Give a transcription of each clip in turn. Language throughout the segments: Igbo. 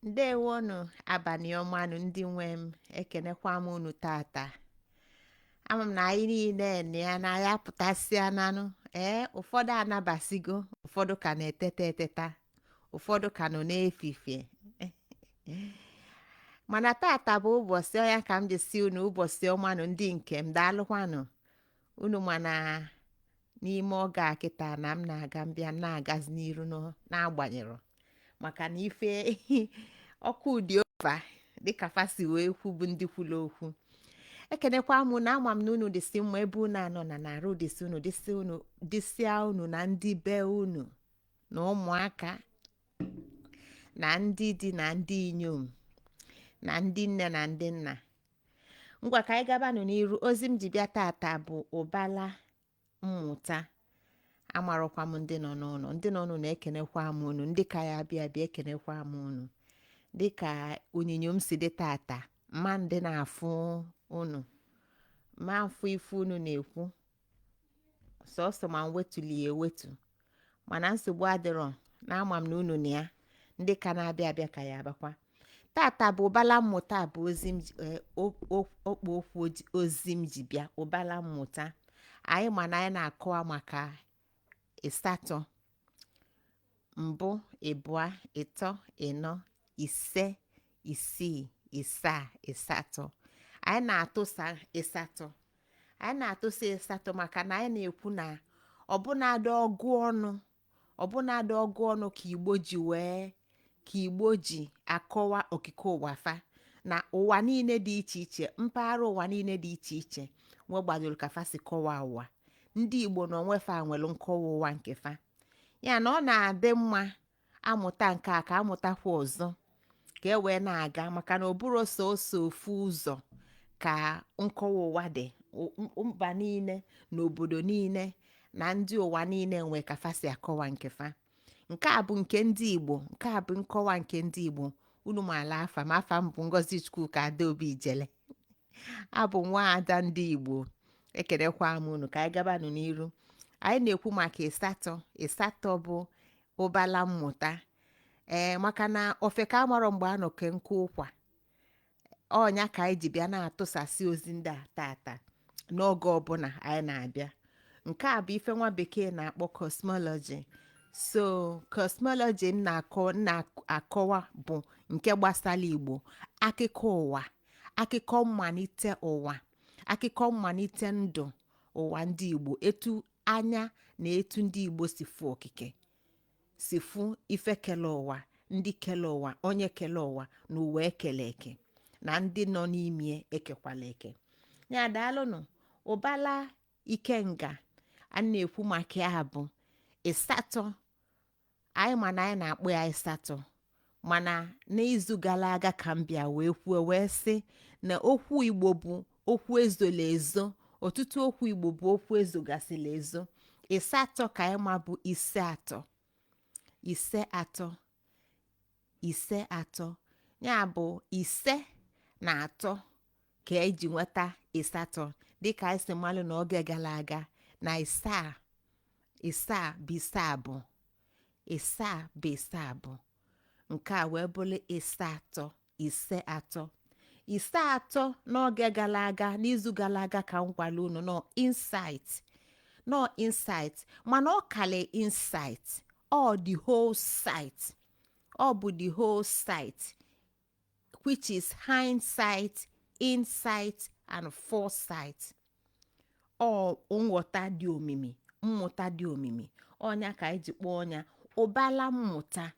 Ndewonụ, abalị ọmanụ ndị nwe m. Ekenekwa m unu tata. Ama m na anyị niile na ya na ya pụtasịa nanụ. Ee, ụfọdụ anabasigo, ụfọdụ ka na-eteta eteta, ụfọdụ ka nọ n'efifie, mana tata bụ ụbọchị ọya ka m ji si unu ụbọchị ọmanụ ndị nke m. Daalụkwanụ unu. Mana n'ime oge a kịta na m na-aga mbịa na-agazi n'iru n'agbanyerọ maka na ife ọkụ dị ova dịka fasi wee kwu bụ ndị kwuru okwu. Ekenekwa m na ama m na unu dịsị mma ebe unu anọ na na-arụ dịsị unu dịsị unu dịsịa unu na ndị be unu na ụmụaka na ndị di na ndị inyom na ndị nne na ndị nna. Ngwa, ka anyị gabanụ n'iru. Ozi m ji bịa tata bụ ụbala mmụta. Amarọkwa m ndị nọ n'ụlọ, ndị nọ n'ụlọ ekenekwa m unu, ndị ka ya abịa abịa ekenekwa m unu. Dịka onyinyo m si dị tata, mma ndị na-afụ unu, ma afụ ife unu na-ekwu sọsọ ma m wetuli ya ewetu, mana nsogbu adịrọ na ama m na unu na ya. Ndị ka na-abịa abịa ka ya abakwa. Tata bụ ụbala mmụta bụ ozi m okpo okwu ozi m ji bịa, ụbala mmụta. Anyị ma na anyị na-akọwa maka ịsatọ: mbụ, ịbụa, ịtọ, ịnọ, ise, isii, isaa, ịsatọ. Anyị na-atụsa ịsatọ, anyị na-atụsa ịsatọ maka na anyị na-ekwu na ọbụnadị ọgụ ọnụ, ọbụnadị ọgụ ọnụ ka Igbo ji wee ka Igbo ji akọwa okike ụwa fa na ụwa niile dị iche iche, mpaghara ụwa niile dị iche iche nwe gbadoro ka fa si kọwaa ụwa. Ndị Igbo na onwe fa nwere nkọwa ụwa nke fa, ya na ọ na-adị mma amụta nke a ka amụtakwa ọzọ ka e wee na-aga, maka na ọ bụrụ sọsọ ofu ụzọ ka nkọwa ụwa dị. Mba niile na obodo niile na ndị ụwa niile nwe ka fa si akọwa nke fa. Nke a bụ nke ndị Igbo, nke a bụ nkọwa nke ndị Igbo. Unu maala afa m. Afa m bụ Ngozi Chukwuka Adaobi Ijele, abụ nwa ada ndị Igbo. Ekenekwa m unu. Ka anyị gabanụ n'iru. Anyị na-ekwu maka ịsatọ. Ịsatọ bụ ụbala mmụta. Ee, maka na ofe ka amarọ mgbe a nọ ke nkụ ụkwa ọnya ka anyị ji bịa na-atụsasị ozi ndị a tata n'oge ọbụla anyị na-abịa. Nke a bụ ife nwa bekee na-akpọ cosmology. So cosmology m na-akọ na-akọwa bụ nke gbasara Igbo, akụkọ ụwa, akụkọ mmalite ụwa, akụkọ mmalite ndụ ụwa ndị Igbo, etu anya na etu ndị Igbo si fụ okike, si fụ ife kele ụwa, ndị kele ụwa, onye kele ụwa na ụwa ekele eke na ndị nọ n'ime ekekwala eke ya. Daalụnụ. Ụbala ikenga a na-ekwu maka ya bụ ịsatọ. Anyị ma na anyị na-akpọ ya ịsatọ, mana n'izu gara aga ka m bịa wee kwuo wee sị na okwu Igbo bụ okwu ezola ezo. Ọtụtụ okwu Igbo bụ okwu ezogasịla ezo. Ịsatọ ka anyị ma bụ ise atọ, ise atọ, ise atọ, ya bụ ise na atọ ka eji nweta ịsatọ. Dịka anyị si malụ n'oge gara aga na isaa isaa bụ ise abụ, isaa bụ ise abụ, nke a wee bụrụ ise atọ, ise atọ, ise atọ. N'oge gara aga, n'izu gara aga, ka m gwara unu nọ insight, nọ insight, mana ọ kali insight, ọ the whole sight, ọ bụ the whole sight, which is hindsight, insight and foresight. Ọ nghọta dị omimi, mmụta dị omimi. Ọnya ka anyị ji kpọọ ọnya ụbala mmụta,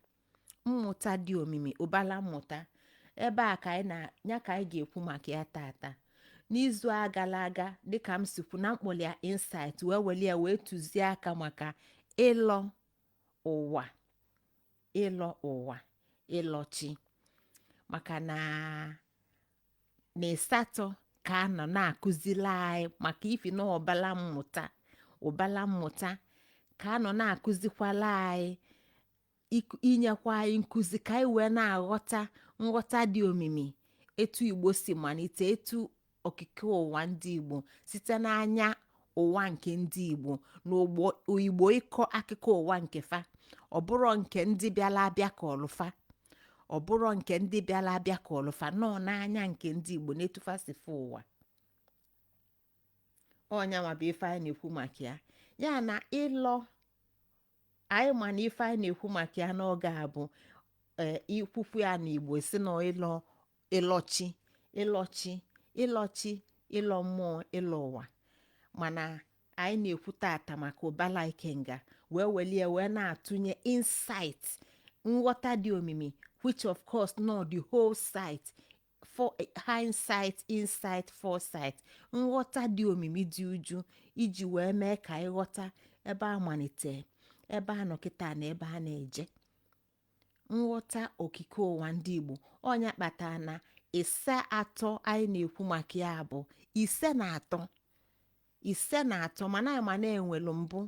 mmụta dị omimi, ụbala mmụta. Ebe a ka anyị na ya ka anyị ga-ekwu maka ya tata. N'izu a gara aga, dịka m si kwu na mkpọli ya insight, wee weli ya wee tụzie aka maka ịlọ ụwa, ịlọ ụwa, ịlọchi, maka na na ịsatọ ka a nọ na-akụzili anyị maka ifi na ọbala mmụta, ụbala mmụta ka a nọ na-akụzikwala anyị, inyekwa anyị nkụzi ka anyị wee na-aghọta nghọta dị omimi etu Igbo si malite, etu okike ụwa ndị Igbo site n'anya ụwa nke ndị Igbo na ụgbọ Igbo ịkọ akụkọ ụwa nke fa, ọ bụrụ nke ndị bịala abịa ka ọlụfa. Ọ bụrụ nke ndị bịara abịa ka ọlụfa nọọ n'anya nke ndị Igbo na-etufa si fụ ụwa. Ọnyanwa bụ ife anyị na-ekwu maka ya, ya na ịlọ anyị. Ma na ife anyị na-ekwu maka ya n'oge a bụ ee ikwukwu ya na Igbo si na ịlọ, ịlọchi, ịlọchi, ịlọchi, ịlọ mmụọ, ịlọ ụwa. Mana anyị na-ekwu tata maka ụbala ikenga, wee welie wee na-atụnye insight, nghọta dị omimi, which of course not the whole sight for hindsight, insight, foresight, nghọta dị omimi, dị uju, iji wee mee ka anyị ghọta ebe a malite, ebe a nọ kịta na ebe a na-eje. Nghọta okike ụwa ndị Igbo, ọnya kpatara na ise atọ anyị na-ekwu maka ya bụ ise na atọ, ise na atọ. Mana anyị ma na-enwelu mbụ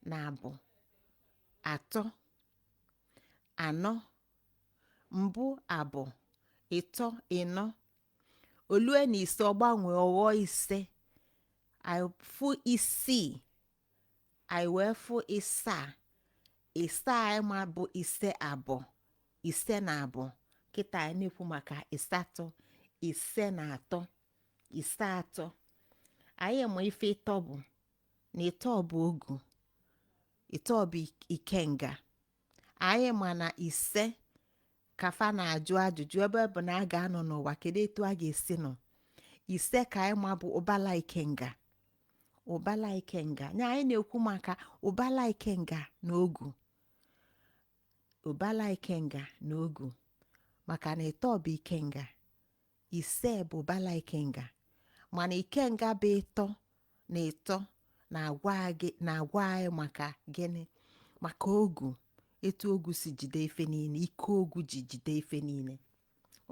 na abụ, atọ, anọ, mbụ, abụ, ịtọ, ịnọ, olue na ise, ọgbanwe ọghọ ise. Anyị fụ isii, anyị wee fụ isaa. Isaa anyị ma bụ ise abụọ, ise na abụọ. Kịta anyị na-ekwu maka ịsatọ, ise na atọ, ise atọ. Anyị ma ife ịtọ bụ, na ịtọ bụ ogu, ịtọ bụ ikenga. Anyị ma na ise kafa na-ajụ ajụjụ ebe bụ na a ga-anọ n'ụwa, kedu etu a ga-esi nọ. Ise ka anyị ma bụ ụbala ikenga, ụbala ikenga. Nya anyị na-ekwu maka ụbala ikenga na ogu, ụbala ikenga na ogu, maka na ịtọ bụ ikenga, ise bụ ụbala ikenga. Mana ikenga bụ ịtọ na ịtọ na-agwa gị, na-agwa anyị maka gịnị? Maka ogu, etu ogu si jide ife niile, ike ogu ji jide ife niile.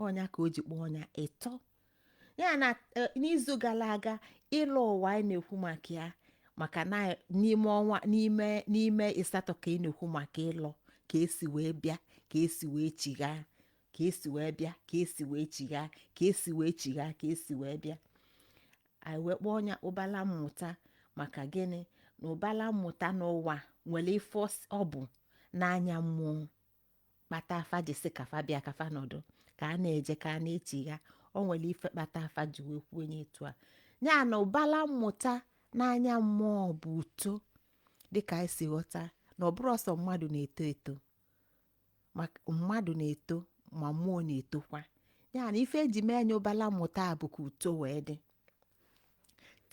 Ọnya ka o ji kpọọ ọnya ịtọ ya. Na n'izu gara aga, ịlọ ụwa anyị na-ekwu maka ya, maka na n'ime ọnwa, n'ime ịsatọ ka ị na-ekwu maka ịlọ, ka esi wee bịa, ka esi wee chighaa, ka esi wee bịa, ka esi wee chighaa, ka esi wee chighaa, ka esi wee bịa. Anyị wee kpọọ ọnya ụbala mmụta. Maka gịnị? Na ụbala mmụta n'ụwa nwere ife ọ bụ n'anya mmụọ kpata afa ji sị kafa bịa, kafa nọdụ, ka a na-eje, ka a na-echigha. O nwere ife kpata afa ji wee kwuo onye etu a. Ya na ụbala mmụta n'anya mmụọ bụ uto, dịka anyị si ghọta na ọ bụrụ ọsọ mmadụ na-eto eto, maka mmadụ na-eto ma mmụọ na-etokwa. Ya na ife eji mee anya ụbala mmụta a bụ ka uto wee dị.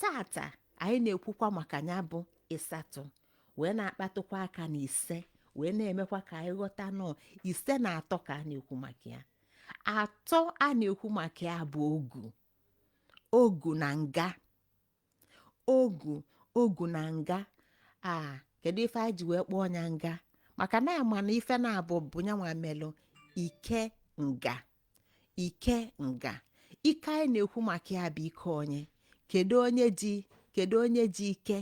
Tata anyị na-ekwukwa maka ya bụ ịsatọ, wee na-akpatụkwa aka na ise, wee na-emekwa ka anyị ghọta nọọ ise na atọ ka a na-ekwu maka ya. Atọ a na-ekwu maka ya bụ ogu, ogu na nga, ogu, ogu na nga. A kedu ife anyị ji wee kpọọ ya nga? Maka na ama na ife na-abụ bụ nyanwa melụ ike nga, ike nga. Ike anyị na-ekwu maka ya bụ ike onye? Kedu onye ji? Kedu onye ji ike?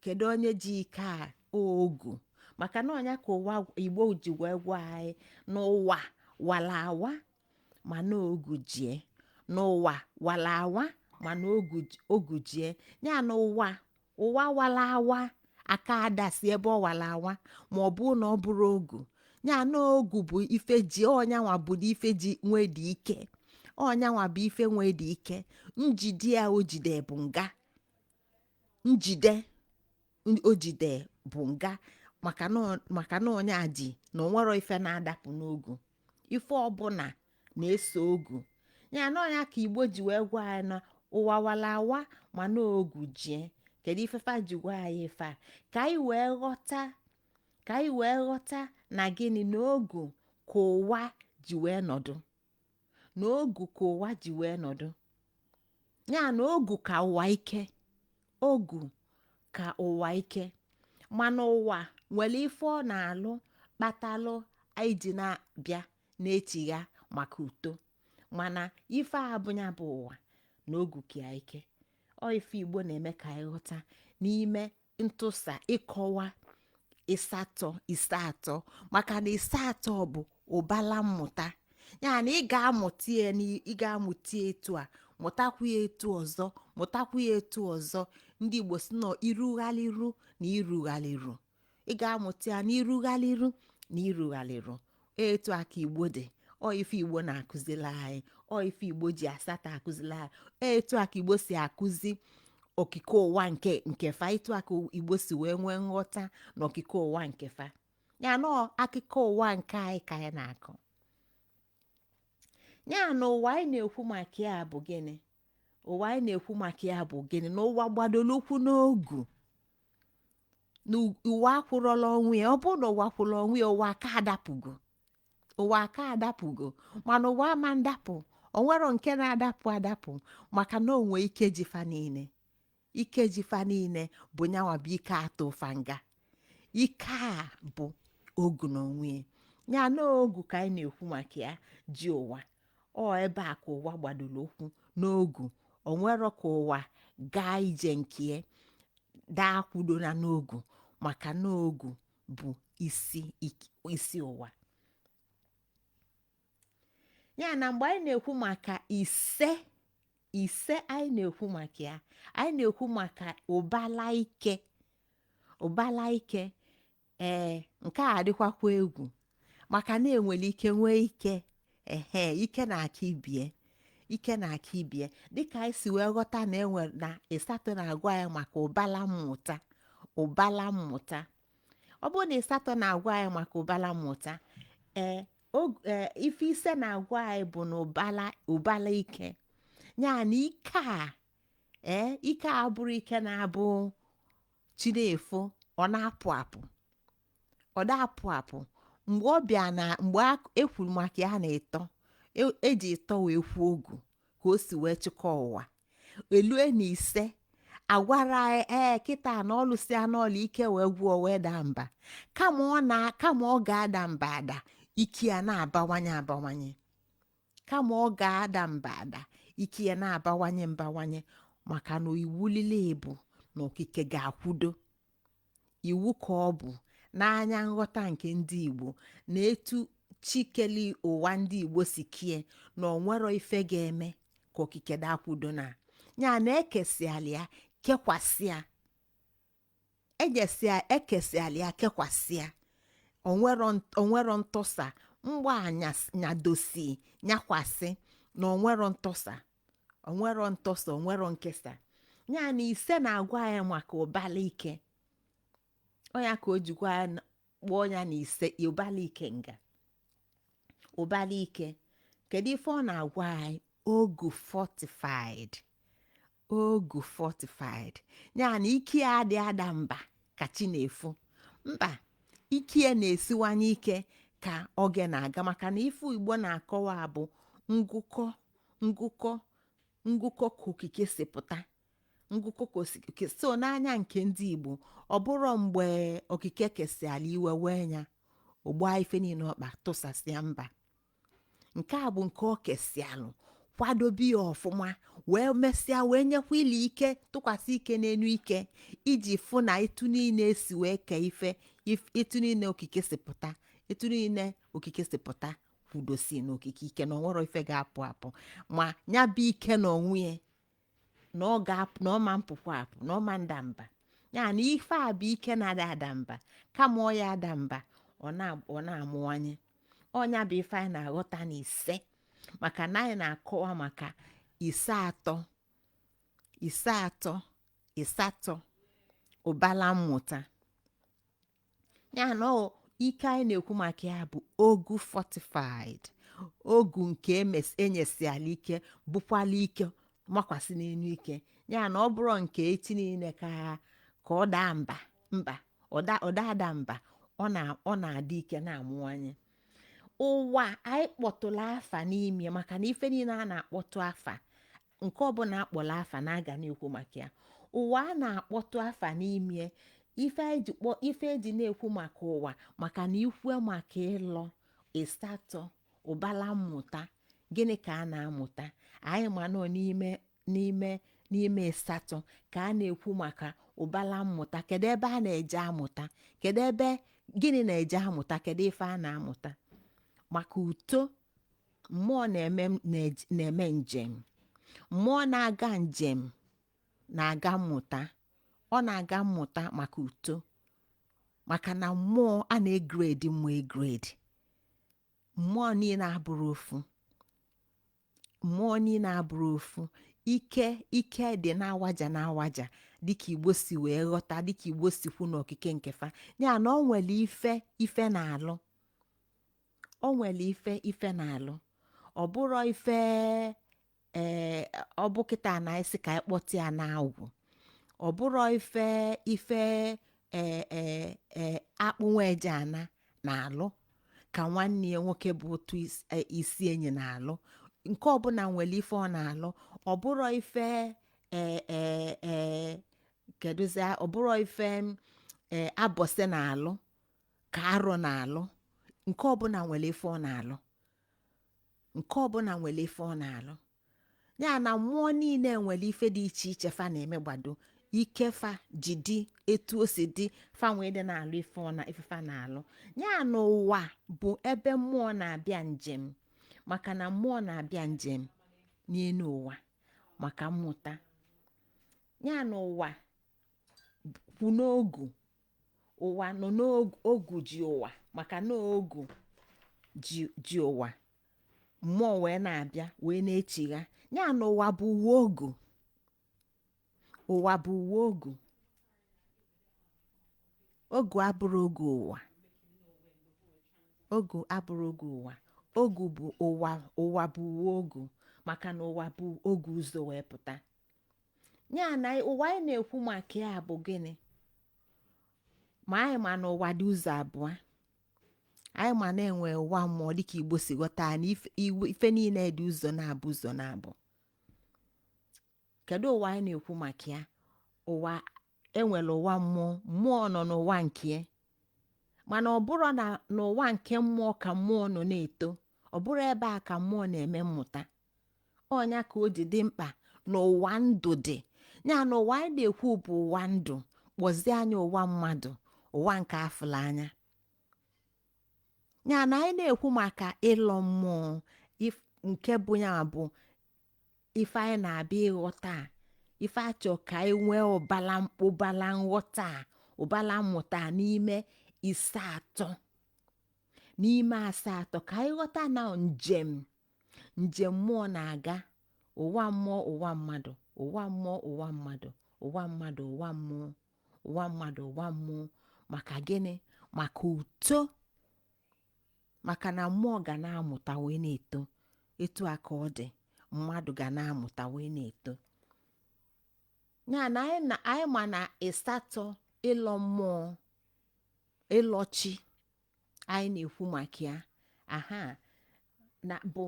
Kedu onye ji ike a? Ogu. Maka na ọnya ka ụwa Igbo ji wee gwa anyị n'ụwa wala awa, mana ogu jie. N'ụwa wala awa, mana ogu jie. Ya na ụwa, ụwa wala awa, aka adasi ebe ọ wala awa, ma ọ bụ na ọ bụrụ ogu. Ya na ogu bụ ife ji ọnyanwa, bụ na ife ji nwee dị ike, ọnyanwa bụ ife nwee dị ike. Njide ya o jide bụ nga, njide o jide bụ nga. Maka na onye a ji na onwero ife na-adapụ n'ogu, ife ọbụla na-eso ogu. Ya na ọnya ka Igbo ji wee gwa anyị na ụwa wala awa, mana ogu jie. Kedu ifefa ji gwa anyị ife a? Ka anyị wee ghọta, ka anyị wee ghọta na gịnị? Na ogu ka ụwa ji wee nọdụ, na ogu ka ụwa ji wee nọdụ. Ya na ogu ka ụwa ike, ogu ka ụwa ike. Mana ụwa nwere ife ọ na-alụ kpatalụ anyị ji na-abịa na-echigha maka uto. Mana ife a abụnya bụ ụwa na ogu ka ike. Ọ ife Igbo na-eme ka anyị ghọta n'ime ntụsa ịkọwa ịsatọ, ise atọ, maka na ise atọ bụ ụbala mmụta. Ya na ị ga-amụta ya, ị ga-amụta ya etu a, mụtakwu ya etu ọzọ, mụtakwu ya etu ọzọ. Ndị Igbo si nọ irughalịrụ na irughalịrụ, ị ga-amụta ya na irughalịrụ na irughalịrụ. Etu a ka Igbo dị. Ọ ife Igbo na-akụzili anyị, ọ ife Igbo ji asatọ akụzili anyị. Etu a ka Igbo si akụzi okike ụwa nke fa, etu a ka Igbo si wee nwee nghọta na okike ụwa nke fa. Ya na akụkọ ụwa nke anyị ka anyị na-akọ. Ya na ụwa anyị na-ekwu maka ya bụ gịnị? Ụwa anyị na-ekwu maka ya bụ gịnị? Na ụwa gbadoro ụkwụ n'ogu, na ụwa akwụrọla onwe ya. Ọ bụrụ na ụwa kwụrụ onwe ya, ụwa aka adapụgo, ụwa aka adapụgo. Mana ụwa ama ndapụ, onwero nke na-adapụ adapụ, maka na onwe ike ji fa niile. Ike ji fa niile bụ nyanwa bụ ike atụ fa nga. Ike a bụ ogu n'onwe ya. Ya na ogu ka anyị na-ekwu maka ya ji ụwa. Ọ ebe a ka ụwa gbadoro ụkwụ n'ogu. Onwero ka ụwa gaa ije nke daa kwudo na n'ogu, maka na ogu bụ isi isi ụwa. Ya na mgbe anyị na-ekwu maka ise, ise anyị na-ekwu maka ya, anyị na-ekwu maka ụbala ike, ụbala ike. Ee, nke a adịkwakwa egwu, maka na enwere ike nwee ike, ehe, ike na-aka ibie, ike na-aka ibie. Dịka anyị si wee ghọta na enwe na ịsatọ na-agwa anyị maka ụbala mmụta, ụbala mmụta. Ọ bụrụ na ịsatọ na-agwa anyị maka ụbala mmụta, ee, ife ise na-agwa anyị bụ na ụbala, ụbala ike. Ya na ike a, ee, ike a bụrụ ike na-abụ chi na-efo ọ na-apụ apụ, ọ da-apụ apụ. Mgbe ọ bịa na mgbe ekwuru maka ya na ịtọ, eji ịtọ wee kwuo ogu ka o si wee chịkọ ụwa. Elue na ise, agwara anyị, ee, kịta na ọlụsịa n'ọlụ ike wee gwuo wee daa mba. Kama ọ na kama ọ ga-ada mba ada, ike ya na-abawanye abawanye. Kama ọ ga-ada mba ada, ike ya na-abawanye mbawanye, maka na iwu lile bụ na okike ga-akwudo iwu ka ọ bụ n'anya nghọta nke ndị Igbo na etu chikeli ụwa ndị Igbo si kie na onwero ife ga-eme ka okike dakwudo. Na ya na ekesiala ya kekwasịa, enyesịa ekesiala ya kekwasịa, onwero ntụsa. Mgba nyadosi nyakwasị na onwero ntụsa, onwero ntụsa, onwero nkesa. Ya na ise na-agwa anyị maka ụbala ike. Ọ ya ka o jikwa kpọọ ya na ise ụbala ike nga ụbala ike. Kedu ife ọ na-agwa anyị? Ogu fortified, ogu fortified. Ya na ike ya adị ada mba ka chi na-efu mba, ike ya na-esiwanye ike ka oge na-aga, maka na ife Igbo na-akọwa bụ ngụkọ, ngụkọ, ngụkọ ka okike si pụta, ngụkọ ka okike so n'anya nke ndị Igbo. Ọ bụrụ mgbe okike kesịala iwe wee ya ogba ife niile ọkpa tụsasịa mba. Nke a bụ nke ọ kesịalụ, kwadobe ya ọfụma, wee mesịa wee nyekwa ili ike, tụkwasị ike n'enu ike, iji fụ na etu niile esi wee kee ife, etu niile okike si pụta, etu niile okike si pụta kwudosi n'okike ike, na onwero ife ga-apụ apụ. Ma ya bụ ike na onwe ya na ọ ga-apụ, na ọma mpụkwa apụ, na ọma nda mba. Ya na ife a bụ ike na-ada ada mba. Kama ọ ya ada mba, ọ na-amụwanye. Ọnya bụ ife anyị na-aghọta na ise, maka na anyị na-akọwa maka ise atọ, ise atọ, ịsatọ, ụbala mmụta. Ya na ike anyị na-ekwu maka ya bụ ogu fortified, ogu nke enyesiala ike, bụkwala ike makwasị n'enu ike. Ya na ọ bụrụ nke echi niile ka ọ daa mba, mba ọ daa ada mba, ọ na-adị ike na-amụwanye. Ụwa anyị kpọtụrụ afa n'ime, maka na ife niile a na-akpọtụ afa, nke ọbụla akpọrọ afa na-aga na-ekwu maka ya. Ụwa a na-akpọtụ afa n'ime, ife anyị ji kpọ, ife eji na-ekwu maka ụwa, maka na ikwue maka ịlọ ịsatọ ụbala mmụta, gịnị ka a na-amụta? Anyị ma nọ n'ime ịsatọ ka a na-ekwu maka ụbala mmụta. Kedu ebe a na-eje amụta? Kedu ebe gịnị na-eje amụta? Kedu ife a na-amụta? Maka uto mmụọ na-eme njem. Mmụọ na-aga njem, na-aga mmụta, ọ na-aga mmụta maka uto, maka na mmụọ a na-egrade mmụọ egrade. Mmụọ niile abụrụ ofu. Mmụọ niile abụrụ ofu. Ike ike dị na-awaja na-awaja, dịka Igbo si wee ghọta, dịka Igbo si kwu n'okike nke fa. Ya na ọ nwere ife ife na-alụ, o nwere ife ife na-alụ. Ọ bụrụ ife, ee, ọ bụ kịta na isi ka anyị kpọta ya na-agwụ. Ọ bụrụ ife ife, ee ee ee, akpụ nweje ana na-alụ ka nwanne ya nwoke bụ otu isi enyi na-alụ. Nke ọbụla nwere ife ọ na-alụ. Ọ bụrụ ife, ee ee ee, kedụzi? Ọ bụrụ ife, ee, abọsị na-alụ ka arọ na-alụ. Nke ọbụla nwere ife ọ na-alụ. Nke ọbụla nwere ife ọ na-alụ. Ya na mmụọ niile nwere ife dị iche iche fa na-eme, gbado ike fa ji dị etu o si dị, fa nwee dị na-alụ ife ọ na ife fa na-alụ. Ya na ụwa bụ ebe mmụọ na-abịa njem, maka na mmụọ na-abịa njem n'elu ụwa maka mmụta. Ya na ụwa kwụ n'ogu, ụwa nọ n'ogu ji ụwa, maka na ogu ji ji ụwa. Mmụọ wee na-abịa wee na-echigha. Ya na ụwa bụ uwe ogu. Ụwa bụ uwe ogu. Ogu abụrụ ogu ụwa. Ogu abụrụ ogu ụwa. Ogu bụ ụwa. Ụwa bụ uwe ogu, maka na ụwa bụ ogu ụzọ wee pụta. Ya na ụwa anyị na-ekwu maka ya bụ gịnị? Ma anyị ma na ụwa dị ụzọ abụọ. Anyị ma na-enwe ụwa mmụọ, dịka Igbo si ghọta na ife niile dị ụzọ na-abụ ụzọ na-abụ. Kedu ụwa anyị na-ekwu maka ya? Ụwa enwere ụwa mmụọ. Mmụọ nọ n'ụwa nke ya, mana ọ bụrụ na n'ụwa nke mmụọ ka mmụọ nọ na-eto, ọ bụrụ ebe a ka mmụọ na-eme mmụta. Ọnya ka o ji dị mkpa n'ụwa ndụ dị. Ya na ụwa anyị na-ekwu bụ ụwa ndụ. Kpọzie anya ụwa mmadụ, ụwa nke afụla anya. Ya na anyị na-ekwu maka ịlọ mmụọ, nke bụ ya bụ ife anyị na-abịa ịghọta a, ife achọ ka anyị nwee ụbala ụbala nghọta a, ụbala mmụta a n'ime ise atọ, n'ime asaa atọ, ka anyị ghọta na njem njem mmụọ na-aga ụwa mmụọ, ụwa mmadụ, ụwa mmụọ, ụwa mmadụ, ụwa mmadụ, ụwa mmụọ, ụwa mmadụ, ụwa mmụọ. Maka gịnị? Maka uto, maka na mmụọ ga na-amụta wee na-eto. Etu a ka ọ dị, mmadụ ga na-amụta wee na-eto. Ya na anyị na anyị ma na ịsatọ ịlọ mmụọ, ịlọchi anyị na-ekwu maka ya aha na bụ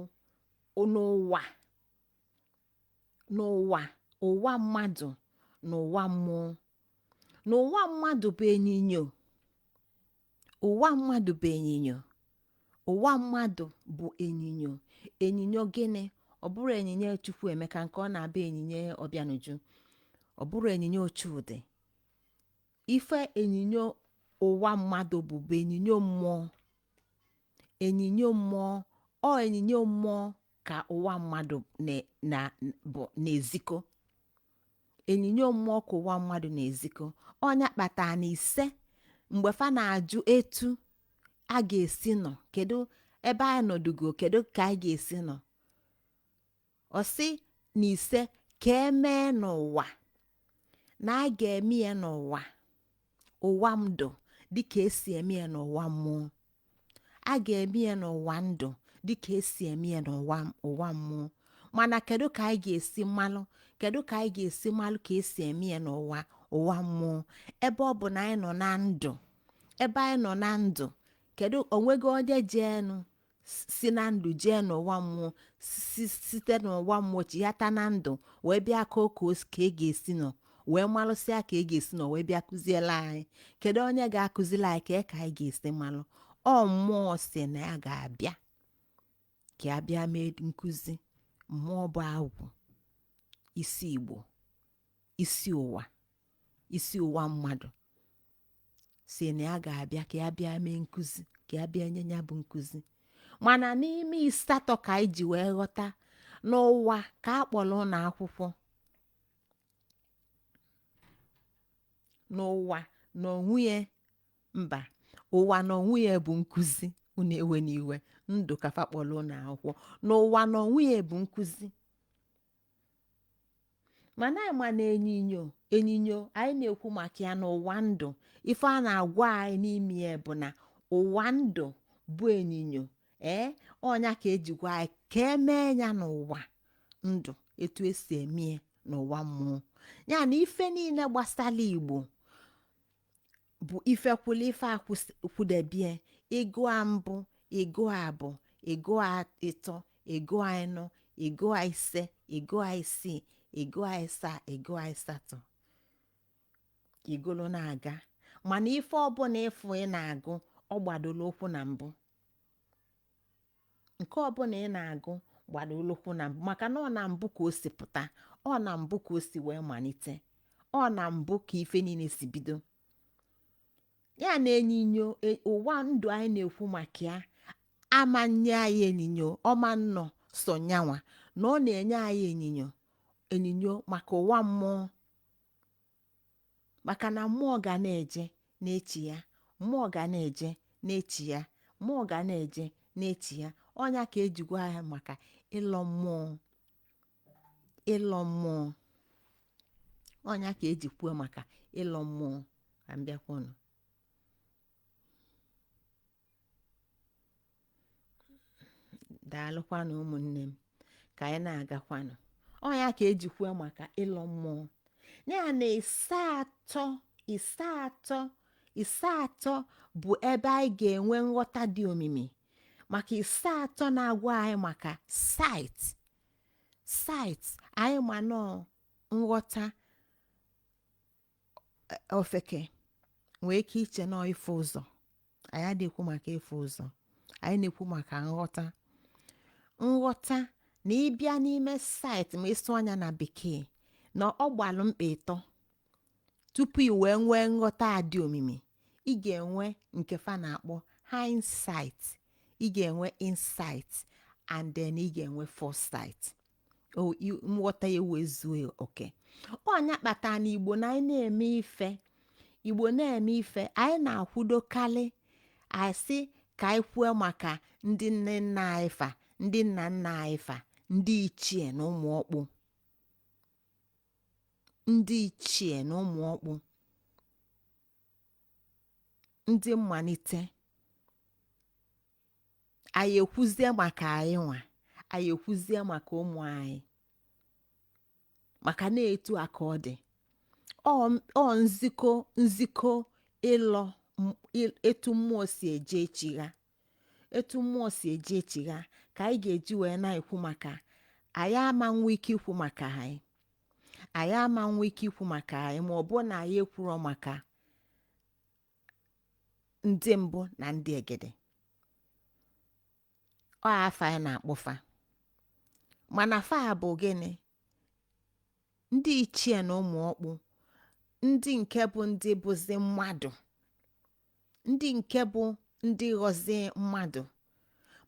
n'ụwa, n'ụwa ụwa mmadụ na ụwa mmụọ. N'ụwa mmadụ bụ enyinyo. Ụwa mmadụ bụ enyinyo. Ụwa mmadụ bụ enyinyo. Enyinyo gịnị? Ọ bụrụ enyinye Chukwuemeka nke ọ na-abụ, enyinye Ọbịanuju, ọ bụrụ enyinye Ochudị. Ife enyinyo ụwa mmadụ bụ enyinyo mmụọ. Enyinyo mmụọ, ọ enyinyo mmụọ ka ụwa mmadụ na bụ na-ezikọ. Enyinyo mmụọ ka ụwa mmadụ na-ezikọ. Ọnya kpatara na ise mgbe fa na-ajụ etu a ga-esi nọ, kedu ebe anyị nọdugo, kedu ka anyị ga-esi nọ, ọ sị na ise ka emee n'ụwa, na a ga-eme ya n'ụwa, ụwa ndụ, dịka esi eme ya n'ụwa mmụọ. A ga-eme ya n'ụwa ndụ dịka esi eme ya n'ụwa ụwa mmụọ. Mana kedu ka anyị ga-esi malụ? Kedu ka anyị ga-esi malụ ka esi eme ya n'ụwa ụwa mmụọ, ebe ọ bụ na anyị nọ na ndụ? Ebe anyị nọ na ndụ, kedu onwego onye jeenu si na ndụ jee n'ụwa mmụọ, si site n'ụwa mmụọ chighata na ndụ wee bịa ka ka e ga-esi nọ wee malụsịa ka e ga-esi nọ wee bịa kụziela anyị? Kedu onye ga-akụzili anyị ka anyị ga-esi malụ? Ọ mmụọ si na ya ga-abịa ka a bịa mee nkụzi. Mmụọ bụ agwụ, isi Igbo, isi ụwa, isi ụwa mmadụ, si na ya ga-abịa ka ya bịa mee nkụzi, ka ya bịa nye ya bụ nkụzi. Mana n'ime ịsatọ ka anyị ji wee ghọta n'ụwa ka a kpọrọ ụlọ akwụkwọ, n'ụwa na onwunye mba ụwa na onwunye bụ nkụzi. Unu ewe n'iwe, ndụ ka fa kpọrọ ụlọ akwụkwọ n'ụwa na onwe ya bụ nkụzi. Mana anyị ma na enyinyo enyinyo anyị na-ekwu maka ya n'ụwa ndụ, ife a na-agwa anyị n'ime ya bụ na ụwa ndụ bụ enyinyo. Ee, ọnya ka eji gwa anyị ka emee ya n'ụwa ndụ etu esi eme ya n'ụwa mmụọ. Ya na ife niile gbasara Igbo bụ ife kwụlụ ife akwụdebie. Ịgụa mbụ, ịgụa abụ, ịgụa ịtọ, ịgụa ịnọ, ịgụa ise, ịgụa isii, ịgụa ịsaa, ịgụa ịsatọ, igolo na-aga. Mana ife ọbụla ịfụ ị na-agụ, ọ gbadoro ụkwụ na mbụ. Nke ọbụla ị na-agụ gbadoro ụkwụ na mbụ, maka na ọ na mbụ ka o si pụta, ọ na mbụ ka o si wee malite, ọ na mbụ ka ife niile si bido. Ya na enyinyo ụwa ndụ anyị na-ekwu maka ya ama nye anyị enyinyo ọma nnọ so nyanwa na ọ na-enye anyị enyinyo enyinyo maka ụwa mmụọ, maka na mmụọ ga na-eje n'echi ya, mmụọ ga na-eje n'echi ya, mmụọ ga na-eje n'echi ya. Ọnya ka eji gwa ya maka ịlọ mmụọ, ịlọ mmụọ. Ọnya ka eji kwuo maka ịlọ mmụọ. Ka m bịakwunu. Daalụkwanụ ụmụnne m, ka anyị na-agakwanụ. Ọnya ka eji kwuo maka ịlọ mmụọ. Ya na ise atọ, ise atọ, ise atọ bụ ebe anyị ga-enwe nghọta dị omimi, maka ise atọ na-agwa anyị maka sight. Sight anyị ma nọọ nghọta ofeke nwee ike iche nọọ ịfụ ụzọ. Anyị adịghị ekwu maka ịfụ ụzọ, anyị na-ekwu maka nghọta. Nghọta na ịbịa n'ime sight, ma ịsụ anya na bekee, na ọ gbalụ mkpa ịtọ tupu ị wee nwee nghọta a dị omimi. Ị ga-enwe nke fa na-akpọ hindsight, ị ga-enwe insight, and then ị ga-enwe foresight. Nghọta ya wee zuo oke. Ọnya kpatara na Igbo na anyị na-eme ife, Igbo na-eme ife, anyị na-akwudokarị asị ka anyị kwuo maka ndị nne nna anyị fa, ndị nna nna anyị fa, ndị ichie na ụmụ ọkpụ, ndị ichie na ụmụ ọkpụ, ndị mmalite. Anyị ekwuzie maka anyị nwa, anyị ekwuzie maka ụmụ anyị, maka na-etu a ka ọ dị. Ọ nzikọ nzikọ ịlọ etu mmụọ si eje echigha, etu mmụọ si eje echigha ka anyị ga-eji wee na-ekwu maka anyị. Ama nwe ike ikwu maka anyị, anyị ama nwe ike ikwu maka anyị ma ọ bụ na anyị ekwuro maka ndị mbụ na ndị egede. Ọ afa anyị na-akpọfa, mana fa bụ gịnị? Ndị ichie na ụmụ ọkpụ, ndị nke bụ ndị bụzi mmadụ, ndị nke bụ ndị ghọzie mmadụ,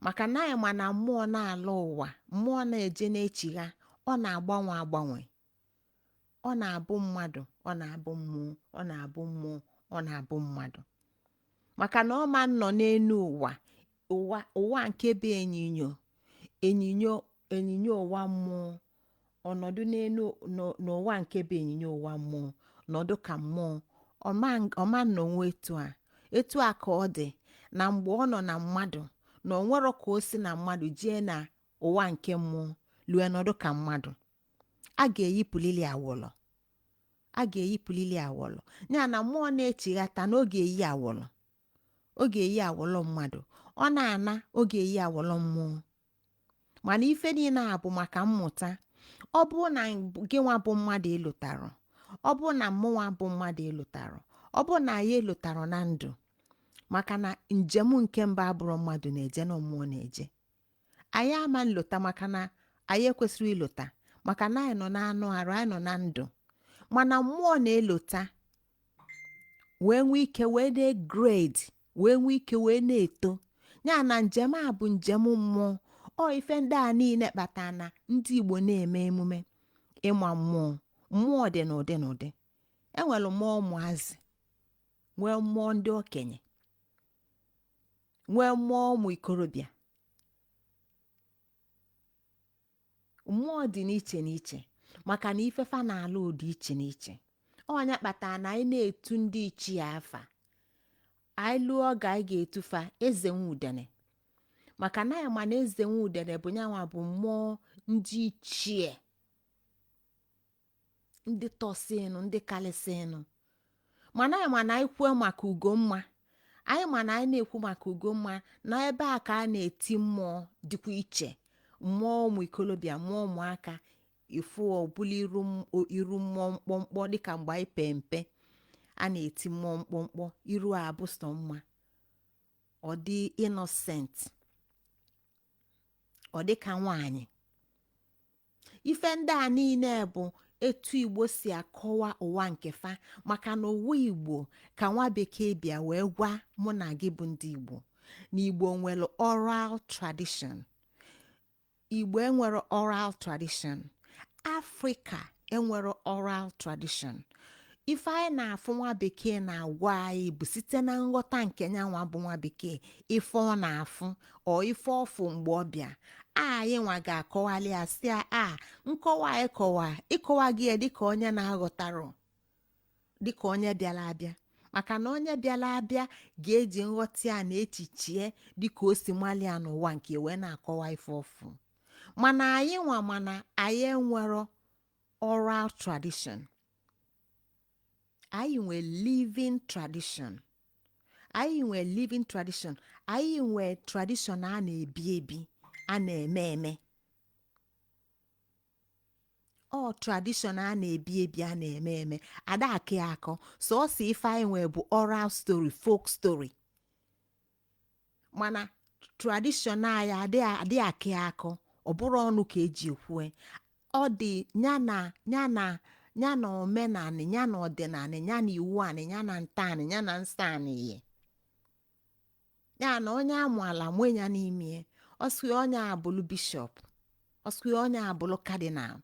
maka na anyị ma na mmụọ na-ala ụwa, mmụọ na-eje n'echigha, ọ na-agbanwe agbanwe, ọ na-abụ mmadụ, ọ na-abụ mmụọ, ọ na-abụ mmụọ, ọ na-abụ mmadụ, maka na ọ ma nọ n'elu ụwa, ụwa ụwa nke bụ enyinyo enyinyo enyinyo ụwa mmụọ, ọnọdụ n'elu n'ụwa nke bụ enyinyo ụwa mmụọ, nọdụ ka mmụọ, ọma nnọnwe etu a. Etu a ka ọ dị na mgbe ọ nọ na mmadụ, na o nwero ka o si na mmadụ jee na ụwa nke mmụọ lue nọdụ ka mmadụ. A ga-eyipụlili awọlọ, a ga-eyipụlili awọlọ. Ya na mmụọ na-echighata na ọ ga-eyi awọlọ, ọ ga-eyi awọlọ mmadụ, ọ na-ana ọ ga-eyi awọlọ mmụọ. Mana ife niile a bụ maka mmụta. Ọ bụrụ na gị nwa bụ mmadụ ịlụtarụ, ọ bụrụ na mụnwa bụ mmadụ ịlụtarụ, ọ bụrụ na anyị elụtarụ na ndụ, maka na njem nke mba abụrụ mmadụ na-eje na mmụọ na-eje, anyị ama nlụta, maka na anyị ekwesịrị ịlụta, maka na anyị nọ n'anụ arụ, anyị nọ na ndụ. Mana mmụọ na-elota wee nwee ike wee na-egrade, wee nwee ike wee na-eto. Ya na njem a bụ njem mmụọ. Ọ ife ndị a niile kpatara na ndị Igbo na-eme emume ịma mmụọ. Mmụọ dị n'ụdị n'ụdị. Enwere mmụọ ụmụazị, nwee mmụọ ndị okenye, Nwee mmụọ ụmụ ikorobịa. Mmụọ dị n'iche n'iche maka na ife fa na-alụ dị iche n'iche. Ọ nya kpatara na anyị na-etu ndị ichie afa, anyị lụọ oge anyị ga-etu fa Eze Nwudene, maka na anyị ma na Eze Nwudene bụ nyanwa bụ mmụọ ndị ichie, ndị tọsịnụ, ndị kalịsịnụ. Mana anyị ma na anyị kwuo maka Ugomma, anyị ma na anyị na-ekwu maka Ugomma na ebe a ka a na-eti mmụọ dịkwa iche, mmụọ ụmụ ikolobịa, mmụọ ụmụaka. Ifu ọbụla iru mmụọ mkpọmkpọ, dịka mgbe anyị pe mpe a na-eti mmụọ mkpọmkpọ, iru a bụ sọ mma, ọ dị innocent, ọ dị ka nwaanyị. Ife ndị a niile bụ etu Igbo si akọwa ụwa nke fa, maka na ụwa Igbo ka nwa bekee bịa wee gwa mụ na gị bụ ndị Igbo na Igbo nwere oral tradition. Igbo enwere oral tradition, Afrịka enwere oral tradition. Ife anyị na-afụ nwa bekee na-agwa anyị bụ site na nghọta nke nyanwa bụ nwa bekee, ife ọ na-afụ ọ ife ọfụ mgbe ọ bịa, anyị nwa ga-akọwali ya, sị ya a nkọwa anyị kọwa ịkọwa gị ya dịka onye na-aghọtarọ, dịka onye bịara abịa, maka na onye bịara abịa ga-eji nghọta ya na echichie dịka o si mali ya n'ụwa nke wee na-akọwa ife ọfụ. Mana anyị nwa, mana anyị enwero oral tradition, anyị nwe living tradition. Anyị nwe living tradition, anyị nwe tradition a na-ebi ebi, a na-eme eme. Ọ tradition a na-ebi ebi, a na-eme eme, ada akọ ya akọ. Sọọsọ ife anyị nwe bụ oral story, folk story, mana tradition anyị adị akọ ya akọ. Ọ bụrụ ọnụ ka eji ekwue, ọ dị ya na ya na ya na omenanị, ya na ọdịnanị, ya na iwu anị, ya na ntọanị, ya na nsọ anị yi. Ya na onye amụ ala nwe ya n'ime, ọsị onye abụlụ bishọp, ọsị onye abụlụ cardinal,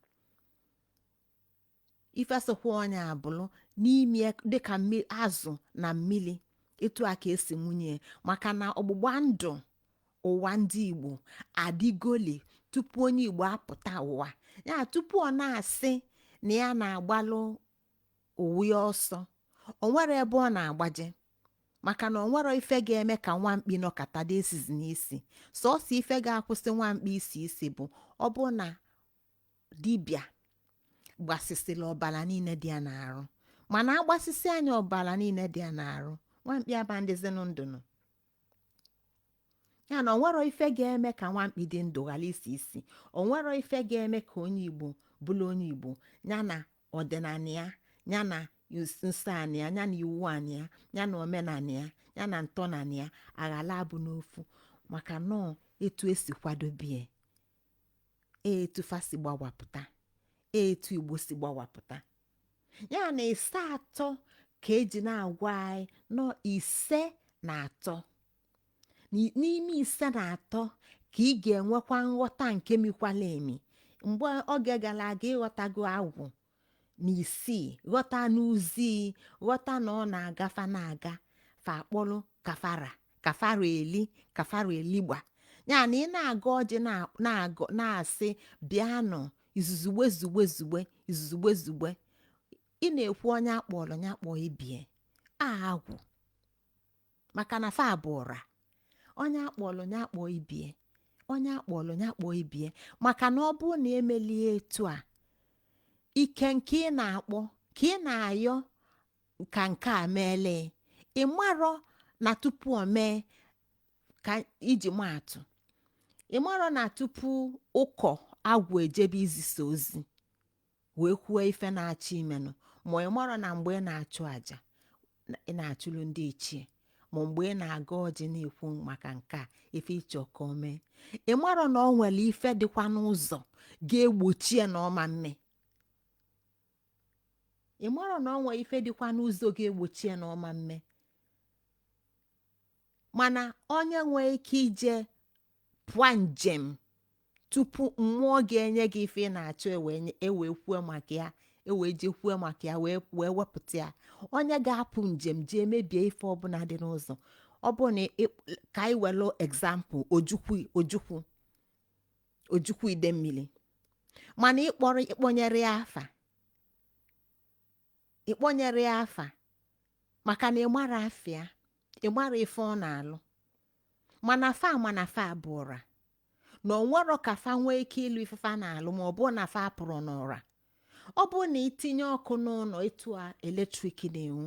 ife sokwa onye abụlụ n'ime dịka azụ na mmili, etu a ka esi nwunye, maka na ọgbụgba ndụ ụwa ndị Igbo adịgoli tupu onye Igbo apụta ụwa. Ya tupu ọ na-asị na ya na-agbalụ ụwa ya ọsọ, o nwere ebe ọ na-agbaje, maka na o nwere ife ga-eme ka nwamkpi nọkata dị esizi n'isi. Sọọsọ ife ga-akwụsị nwamkpi isi isi bụ ọ bụ na dibịa gbasịsịrị ọbara niile dị ya n'arụ. Mana agbasịsị anya ọbara niile dị ya n'arụ, nwamkpi aba ndịzinụ ndụnụ. Ya na onwero ife ga-eme ka nwamkpi dị ndụ ghara isi isi, onwero ife ga-eme ka onye Igbo bụrụ onye Igbo, ya na ọdịnala ya, ya na nsọ anị ya, ya na iwu anị ya, ya na omenala ya, ya na ntọnanị ya aghala abụ n'ofu, maka nọọ etu esi kwadobie, etu fa si gbawapụta, etu Igbo si gbawapụta. Ya na ise atọ ka eji na-agwa anyị nọ ise na atọ. N'ime ise na atọ ka ị ga-enwekwa nghọta nke mikwala emi. Mgbe oge gara aga ịghọtago agwụ na isii, ghọta n'uzi, ghọta na ọ na-agafa na-aga fa akpọlụ kafara kafara eli kafara eligba. Ya na ị na-agọ ọjị na-agọ na-asị bịanụ izuzugbe zugbe zugbe izuzugbe zugbe, ị na-ekwu onye akpọrọ ya kpọọ ibie a agwụ, maka na fa bụ ụra. Onye akpọrọ ya kpọọ ibie, onye akpọrọ ya kpọọ ibie, maka na ọ bụrụ na emelie etu a, ike nke ị na-akpọ ka ị na-ayọ ka nke a meele, ị marọ na tupu o mee, ka iji maatụ, ị marọ na tupu ụkọ agwụ ejebe izisa ozi wee kwuo ife na-achọ imenụ, ma ị marọ na mgbe ị na-achụ àjà ị na-achụlụ ndị ichie, ma mgbe ị na-aga ọjị na-ekwu maka nke a ife ịchọ ka o mee, ị marọ na ọ nwere ife dịkwa n'ụzọ ga-egbochi ya na ọma mme. Ị marọ na ọ nwere ife dịkwa n'ụzọ ga-egbochi ya na ọma mme. Mana onye nwee ike ije pụọ njem tupu mmụọ ga-enye gị ife ị na-achọ ewee kwuo maka ya, ewee jee kwuo maka ya, wee wepụta ya, onye ga-apụ njem jee mebie ife ọbụla dị n'ụzọ, Ọ bụ na ka anyị welu example Ojukwu. Ojukwu, Ojukwu Idemmili, mana ịkpọrọ ịkpọnyere ya afa, ịkpọnyere ya afa maka na ịmara afịa, ịmara ife ọ na-alụ. Mana fa mana fa bụ ụra na onwero ka fa nwee ike ịlụ ife fa na-alụ ma ọ bụ na fa pụrụ n'ụra. Ọ bụ na itinye ọkụ n'ụlọ etu a, electric na-enwu,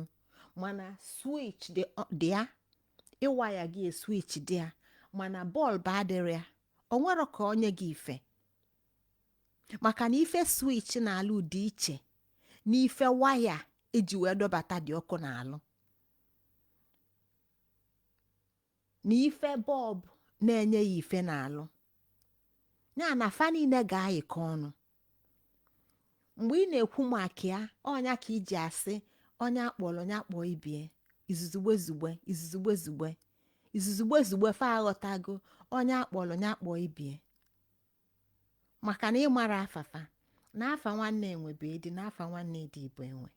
mana switch dị ya, ịwaya gị switch dị ya, mana bulb adịrị ya, o nwero ka onye gị ife, maka na ife switch na-alụ dị iche na ife waya eji wee dọbata dị ọkụ na-alụ, na ife bulb na-enye ya ife na-alụ. Ya na fa niile ga-ayịkọ ọnụ. Mgbe ị na-ekwu maka ya, ọnya ka iji asị onye akpọrọ onye akpọ ibie, izuzugbe zugbe, izuzugbe zugbe, izuzugbe zugbe, fa aghọtago onye akpọrọ onye akpọ ibie, maka na ịmara afafa na afa nwanne enwe bụ edi, na afa nwanne edi bụ enwe.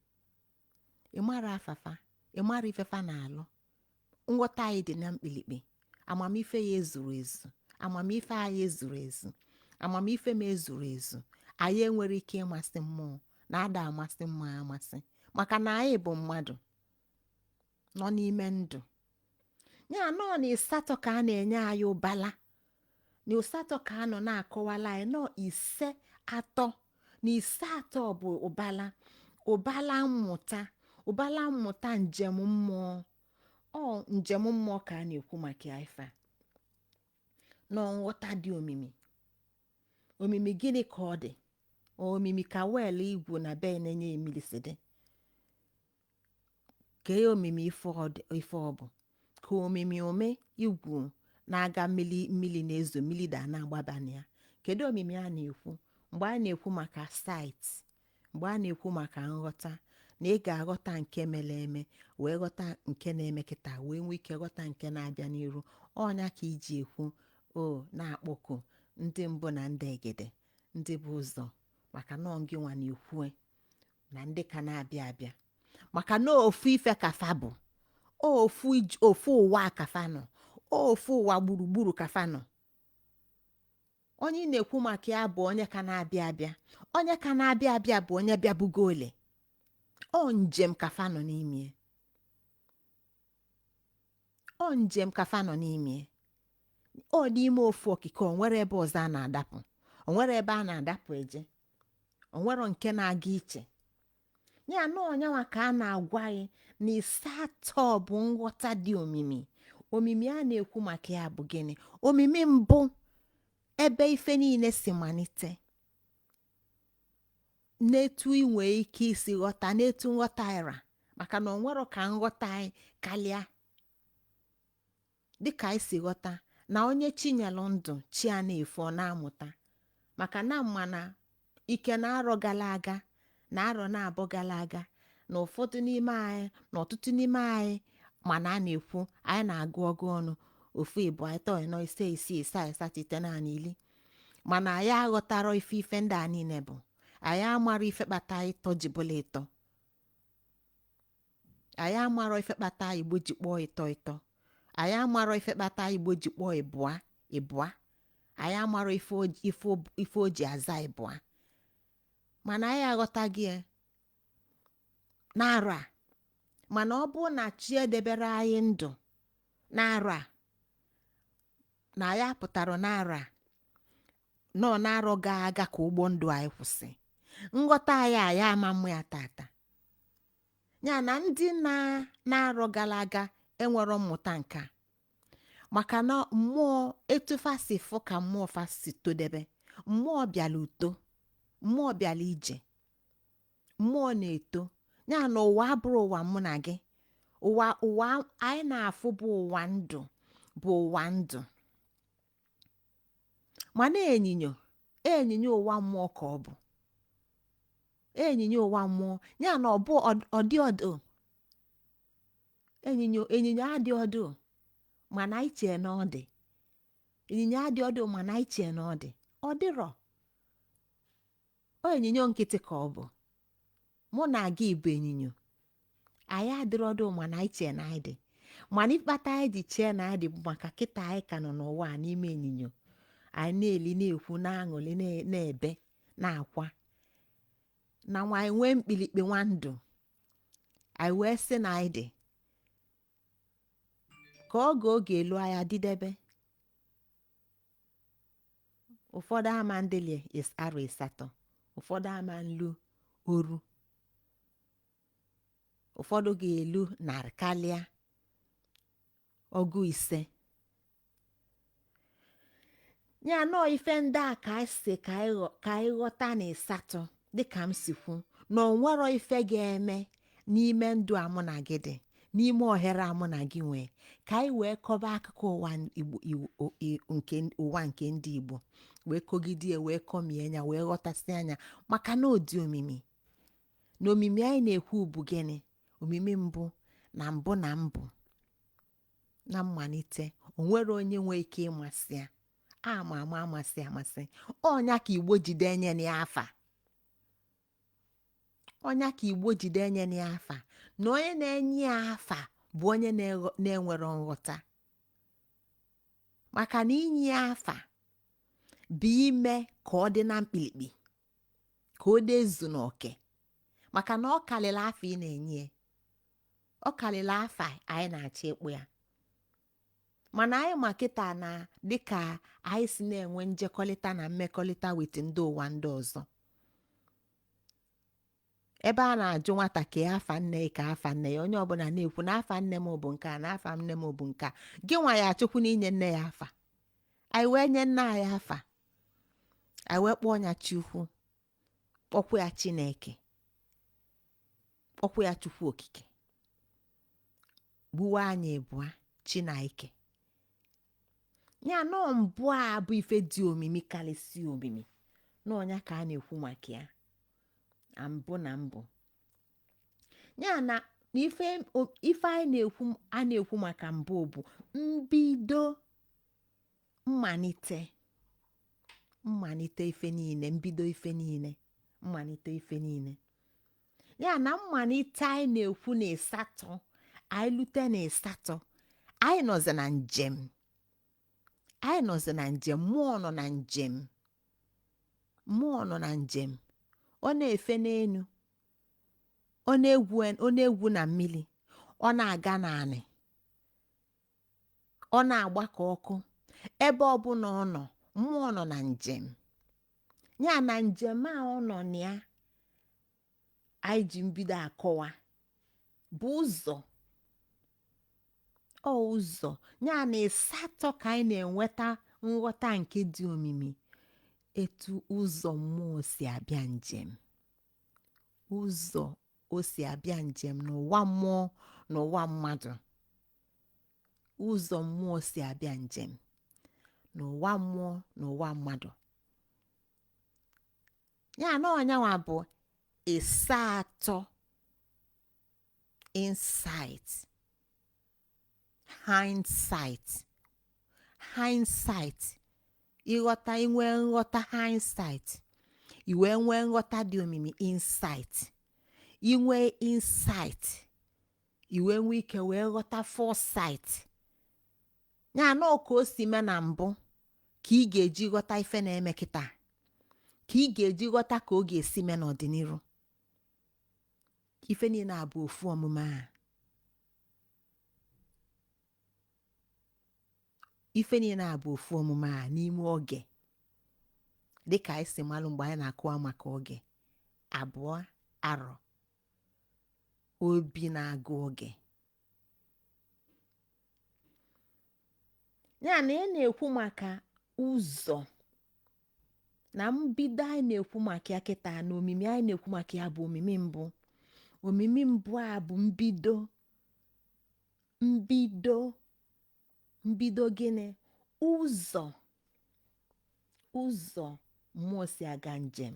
Ịmara afafa, ịmara ifefa na-alụ. Nghọta anyị dị na mkpilikpi. Amamife ya ezuru ezu, amamife anyị ezuru ezu, amamife m ezuru ezu. Anyị enwere ike ịmasị mmụọ na ada amasị mmụọ amasị, maka na anyị bụ mmadụ nọ n'ime ndụ ya. Nọ na ịsatọ ka a na-enye anyị ụbala, na ịsatọ ka a nọ na-akọwala anyị nọ ise atọ, na ise atọ bụ ụbala, ụbala mmụta, ụbala mmụta, njem mmụọ. Ọ njem mmụọ ka a na-ekwu maka ya ife a nọ nghọta dị omimi. Omimi gịnị ka ọ dị? Omimi ka well igwu na be na-enye mmiri si dị. Kee omimi ife ọ bụ ka omimi ome igwu na-aga mmiri, mmiri na-ezo, mmiri da na-agbaba na ya. Kedu omimi a na-ekwu mgbe a na-ekwu maka sight, mgbe a na-ekwu maka nghọta, na ị ga-aghọta nke mere eme, wee ghọta nke na-eme kịta, wee nwee ike ghọta nke na-abịa n'iru? Ọnya ka iji ekwu o na-akpọku ndị mbụ na ndị egede, ndị bụ ụzọ, maka na gị nwa na-ekwu na ndị ka na-abịa abịa, maka na ofu ife kafa bụ ofu, ofu ụwa kafa nọ, ofu ụwa gburugburu kafa nọ. Onye ị na-ekwu maka ya bụ onye ka na-abịa abịa. Onye ka na-abịa abịa bụ onye bịabugo ole. Ọ njem kafa nọ n'ime, ọ njem kafa nọ n'ime, ọ n'ime ofu okike. O nwere ebe ọzọ a na-adapụ, o nwere ebe a na-adapụ eje, o nwero nke na-aga iche ya na ọnyanwa ka a na-agwa gị na ise atọ bụ nghọta dị omimi. Omimi a na-ekwu maka ya bụ gịnị? Omimi mbụ ebe ife niile si malite, n'etu ị nwee ike isi ghọta, n'etu nghọta ịra, maka na ọ nwero ka nghọta anyị kalịa dịka anyị si ghọta na onye chinyelụ ndụ chi a na-efu ọ na-amụta, maka na mana ike na arọ gara aga na arọ na-abụ gara aga na ụfọdụ n'ime anyị na ọtụtụ n'ime anyị, mana a na-ekwu anyị na-agụ ọgụ ọnụ ofu, ịbụ, atọ, ịnọ, ise, isii, ịsaa, asatọ, itenaanị, iri, mana anyị aghọtara ife ife ndị a niile bụ. Anyị amara ife kpata ịtọ ji bụla ịtọ, anyị amarọ ife kpata Igbo ji kpọọ ịtọ ịtọ, anyị amarọ ife kpata Igbo ji kpọọ ịbụa ịbụa, anyị amarọ ife o ji aza ịbụa, mana anyị aghọtaghị ya n'arọ a. Mana ọ bụ na chi edebere anyị ndụ n'arọ a, na ya pụtara n'arọ a nọ n'arọ ga-aga ka ụgbọ ndụ anyị kwụsị, nghọta anyị anyị ama mma ya tata. Ya na ndị na na-arọ gara aga enwero mmụta nke a, maka na mmụọ etu fa si fụ ka mmụọ fa si todebe. Mmụọ bịara uto, mmụọ bịara ije, mmụọ na-eto. Ya na ụwa abụrụ ụwa mụ na gị, ụwa ụwa anyị na-afụ bụ ụwa ndụ, bụ ụwa ndụ, mana enyinyo enyinyo ụwa mmụọ ka ọ bụ, enyinyo ụwa mmụọ. Ya na ọ bụ ọdị ọdụ enyinyo, enyinyo adị ọdụ, mana anyị chee na ọ dị. Enyinyo adị ọdụ, mana anyị chee na ọ dị. Ọ dịrọ, ọ enyinyo nkịtị ka ọ bụ. Mụ na gị bụ enyinyo, anyị adịrọ ọdụ, mana anyị chee na anyị dị. Mana ịkpata anyị ji chee na anyị dị bụ maka kịta anyị ka nọ n'ụwa a n'ime ịnyịnya, anyị na-eli, na-ekwu, na-aṅụli, na-ebe, na-akwa na nwa anyị nwee mkpilikpi nwa ndụ anyị wee sị na anyị dị ka oge oge elu anyị adịdebe. Ụfọdụ ama ndịli arọ 8, ụfọdụ ama nlu oru, ụfọdụ ga-elu 100 karịa 50. Ya nọọ ife ndị a ka anyị si ka anyị ghọta na ịsatọ, dịka m si kwu na onwero ife ga-eme n'ime ndụ a mụ na gị dị, n'ime ohere a mụ na gị nwee, ka anyị wee kọba akụkọ ụwa Igbo, nke ụwa nke ndị Igbo, wee kọgide ya, wee kọmie anya, wee ghọtasị anya, maka na ọ dị omimi. Na omimi anyị na-ekwu bụ gịnị? Omimi mbụ na mbụ na mbụ na mmalite, o nwere onye nwee ike ịmasị ya ama ama amasị amasị. Ọnya ka Igbo jide enye ya afa, ọnya ka Igbo jide enye ya afa, na onye na-enye ya afa bụ onye na-enwero nghọta, maka na inye ya afa bụ ime ka ọ dị na mkpilikpi, ka ọ dị ezu n'oke, maka na ọ karịrị afa ị na-enye ya, ọ karịrị afa anyị na-achọ ịkpụ ya. Mana anyị ma kịta na dịka anyị si na-enwe njekọrịta na mmekọrịta with ndị ụwa ndị ọzọ, ebe a na-ajụ nwata ka afa nne ka afa nne ya, onye ọbụla na-ekwu na afa nne m bụ nke a, na afa nne m bụ nke a. Gị nwa ya achọkwu na inye nne ya afa. Anyị wee nye nne anyị afa, anyị wee kpọọ ya Chukwu, kpọkwa ya Chineke, kpọkwa ya Chukwu Okike, gbuwa anyị ịbụa Chineke. Ya nọọ mbụ a bụ ife dị omimi karịsịa omimi n'ọnya ka a na-ekwu maka ya na mbụ na mbụ. Ya na ife anyị na-ekwu, a na-ekwu maka mbụ bụ mbido, mmalite, mmalite ife niile, mbido ife niile, mmalite ife niile. Ya na mmalite anyị na-ekwu na ịsatọ, anyị lute na ịsatọ, anyị nọzi na njem, anyị nọzi na njem. Mmụọ nọ na njem, mmụọ nọ na njem. Ọ na-efe n'enu, ọ na-egwu, ọ na-egwu na mmiri, ọ na-aga n'anị, ọ na-agba ka ọkụ. Ebe ọbụla ọ nọ, mmụọ nọ na njem. Ya na njem a ọ nọ na ya anyị ji mbido akọwa bụ ụzọ, ọ ụzọ. Ya na ịsatọ ka anyị na-enweta nghọta nke dị omimi, etu ụzọ mmụọ si abịa njem, ụzọ o si abịa njem n'ụwa mmụọ, n'ụwa mmadụ, ụzọ mmụọ si abịa njem n'ụwa mmụọ, n'ụwa mmadụ. Ya na ọnyanwa bụ ịsa atọ, insight, hindsight, hindsight, ịghọta, inwe nghọta hindsight, iwee nwee nghọta dị omimi insight, inwe insight, iwee nwee ike wee ghọta foresight. Ya na ka o si mee na mbụ ka ị ga-eji ghọta ife na-eme kịta, ka ị ga-eji ghọta ka ọ ga-esi mee n'ọdịnihu. Ife niile a bụ ofu omume a, ife niile a bụ ofu omume a n'ime oge, dịka anyị si malụ mgbe anyị na-akụwa maka oge abụọ arọ obi na-agụ oge. Ya na ị na-ekwu maka ụzọ na mbido anyị na-ekwu maka ya kịta, na omimi anyị na-ekwu maka ya bụ omimi mbụ. Omimi mbụ a bụ mbido, mbido, mbido gịnị? Ụzọ, ụzọ mmụọ si aga njem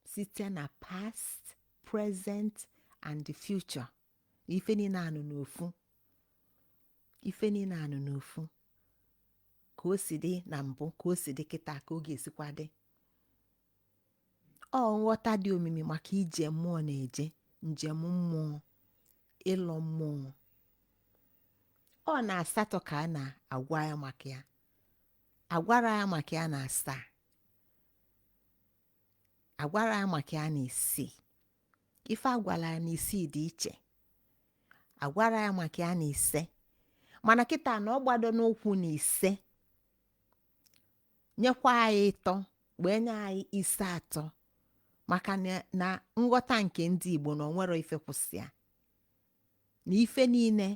site na past, present and the future. Ife niile anụ n'ofu, ife niile anụ n'ofu, ka o si dị na mbụ, ka o si dị kịta, ka ọ ga-esikwa dị. Ọ nghọta dị omimi maka ije mmụọ na-eje njem mmụọ, ịlọ mmụọ. Ọ na asatọ ka a na-agwa ya maka ya, agwara ya maka ya na asaa, agwara ya maka ya na isii. Ife agwara ya na isii dị iche, agwara ya maka ya na ise. Mana kịta na ọ gbado n'ụkwụ na ise, nyekwa anyị ịtọ, wee nye anyị ise atọ, maka na nghọta nke ndị Igbo na onwero ife kwụsị ya, na ife niile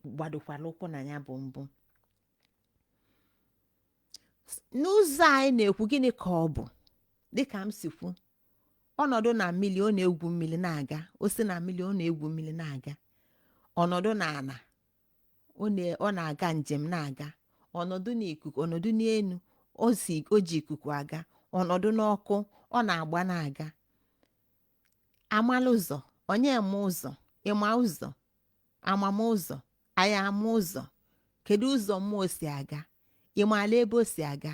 gbadokwara ụkwụ na ya bụ mbụ. N'ụzọ anyị na-ekwu, gịnị ka ọ bụ? Dịka m si kwu, ọnọdụ na mmiri, ọ na-egwu mmiri na-aga. O si na mmiri, ọ na-egwu mmiri na-aga. Ọnọdụ na ana, ọ na-aga njem na-aga. Ọnọdụ na ikuku, ọnọdụ n'elu, o si o ji ikuku aga. Ọnọdụ n'ọkụ, ọ na-agba na-aga. Amala ụzọ, onye ma ụzọ? Ịma ụzọ? Amama ụzọ? Anyị ama ụzọ? Kedu ụzọ mmụọ si aga? Ịmaala ebe o si aga?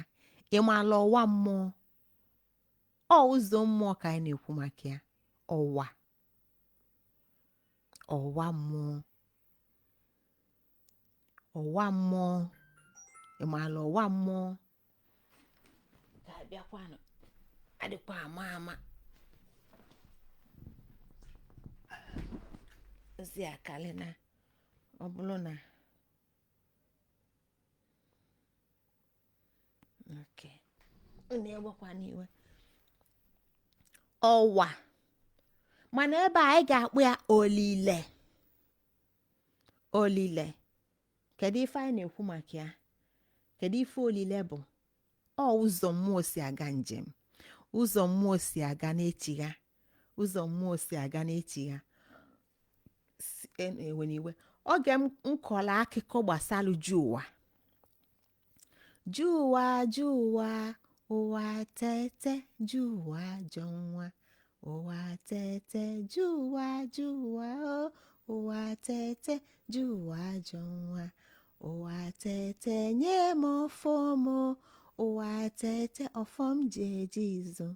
Ịmaala ọwa mmụọ? Ọ ụzọ mmụọ ka anyị na-ekwu maka ya. Ọwa, ọwa mmụọ, ọwa mmụọ. Ịmaala ọwa mmụọ? Ka abịakwanụ, adịkwa ama ama ozi akali na ọ bụrụ na okay, unu egbekwa n'iwe. Ọwa, mana ebe a anyị ga-akpụ ya olile. Olile, kedu ife anyị na-ekwu maka ya? Kedu ife olile bụ? Ọ ụzọ mmụọ si aga njem, ụzọ mmụọ si aga n'echigha, ụzọ mmụọ si aga n'echigha. Ewe n'iwe, oge m kọrọ akụkọ gbasara ju ụwa, ju ụwa, ju ụwa, ụwa tete, ju ụwa ajọ nwa, ụwa tete, ju ụwa, ju ụwa o, ụwa tete, ju ụwa ajọ nwa, ụwa tete, nye m ọfọ m, ụwa tete, ọfọ m ji eje izu,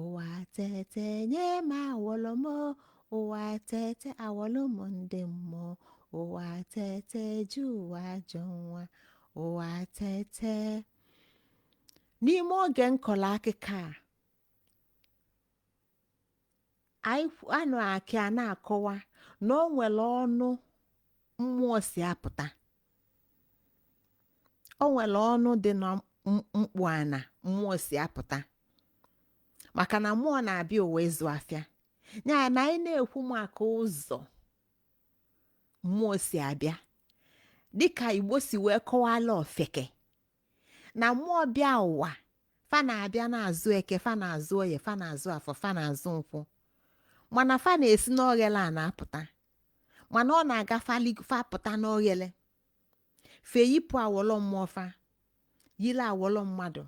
ụwa tete, nye m awọlọ m, ụwa tete, awọlụ m ndị mmụọ, ụwa tete, ju ụwa ajọ nwa, ụwa tete. N'ime oge nkọrọ akụkọ a, anyị anụ akị a na-akọwa na o nwere ọnụ mmụọ si apụta, o nwere ọnụ dị na mkpu ana mmụọ si apụta, maka na mmụọ na-abịa ụwa ịzụ afịa. Ya na anyị na-ekwu maka ụzọ mmụọ si abịa, dịka Igbo si wee kọwala ofeke na mmụọ bịa ụwa, fa na-abịa na-azụ eke, fa na-azụ oye, fa na-azụ afọ, fa na-azụ nkwụ, mana fa na-esi n'oghele a na-apụta, mana ọ na-aga fa pụta n'oghele, fe yipụ awọlọ mmụọ, fa yiri awọlọ mmadụ,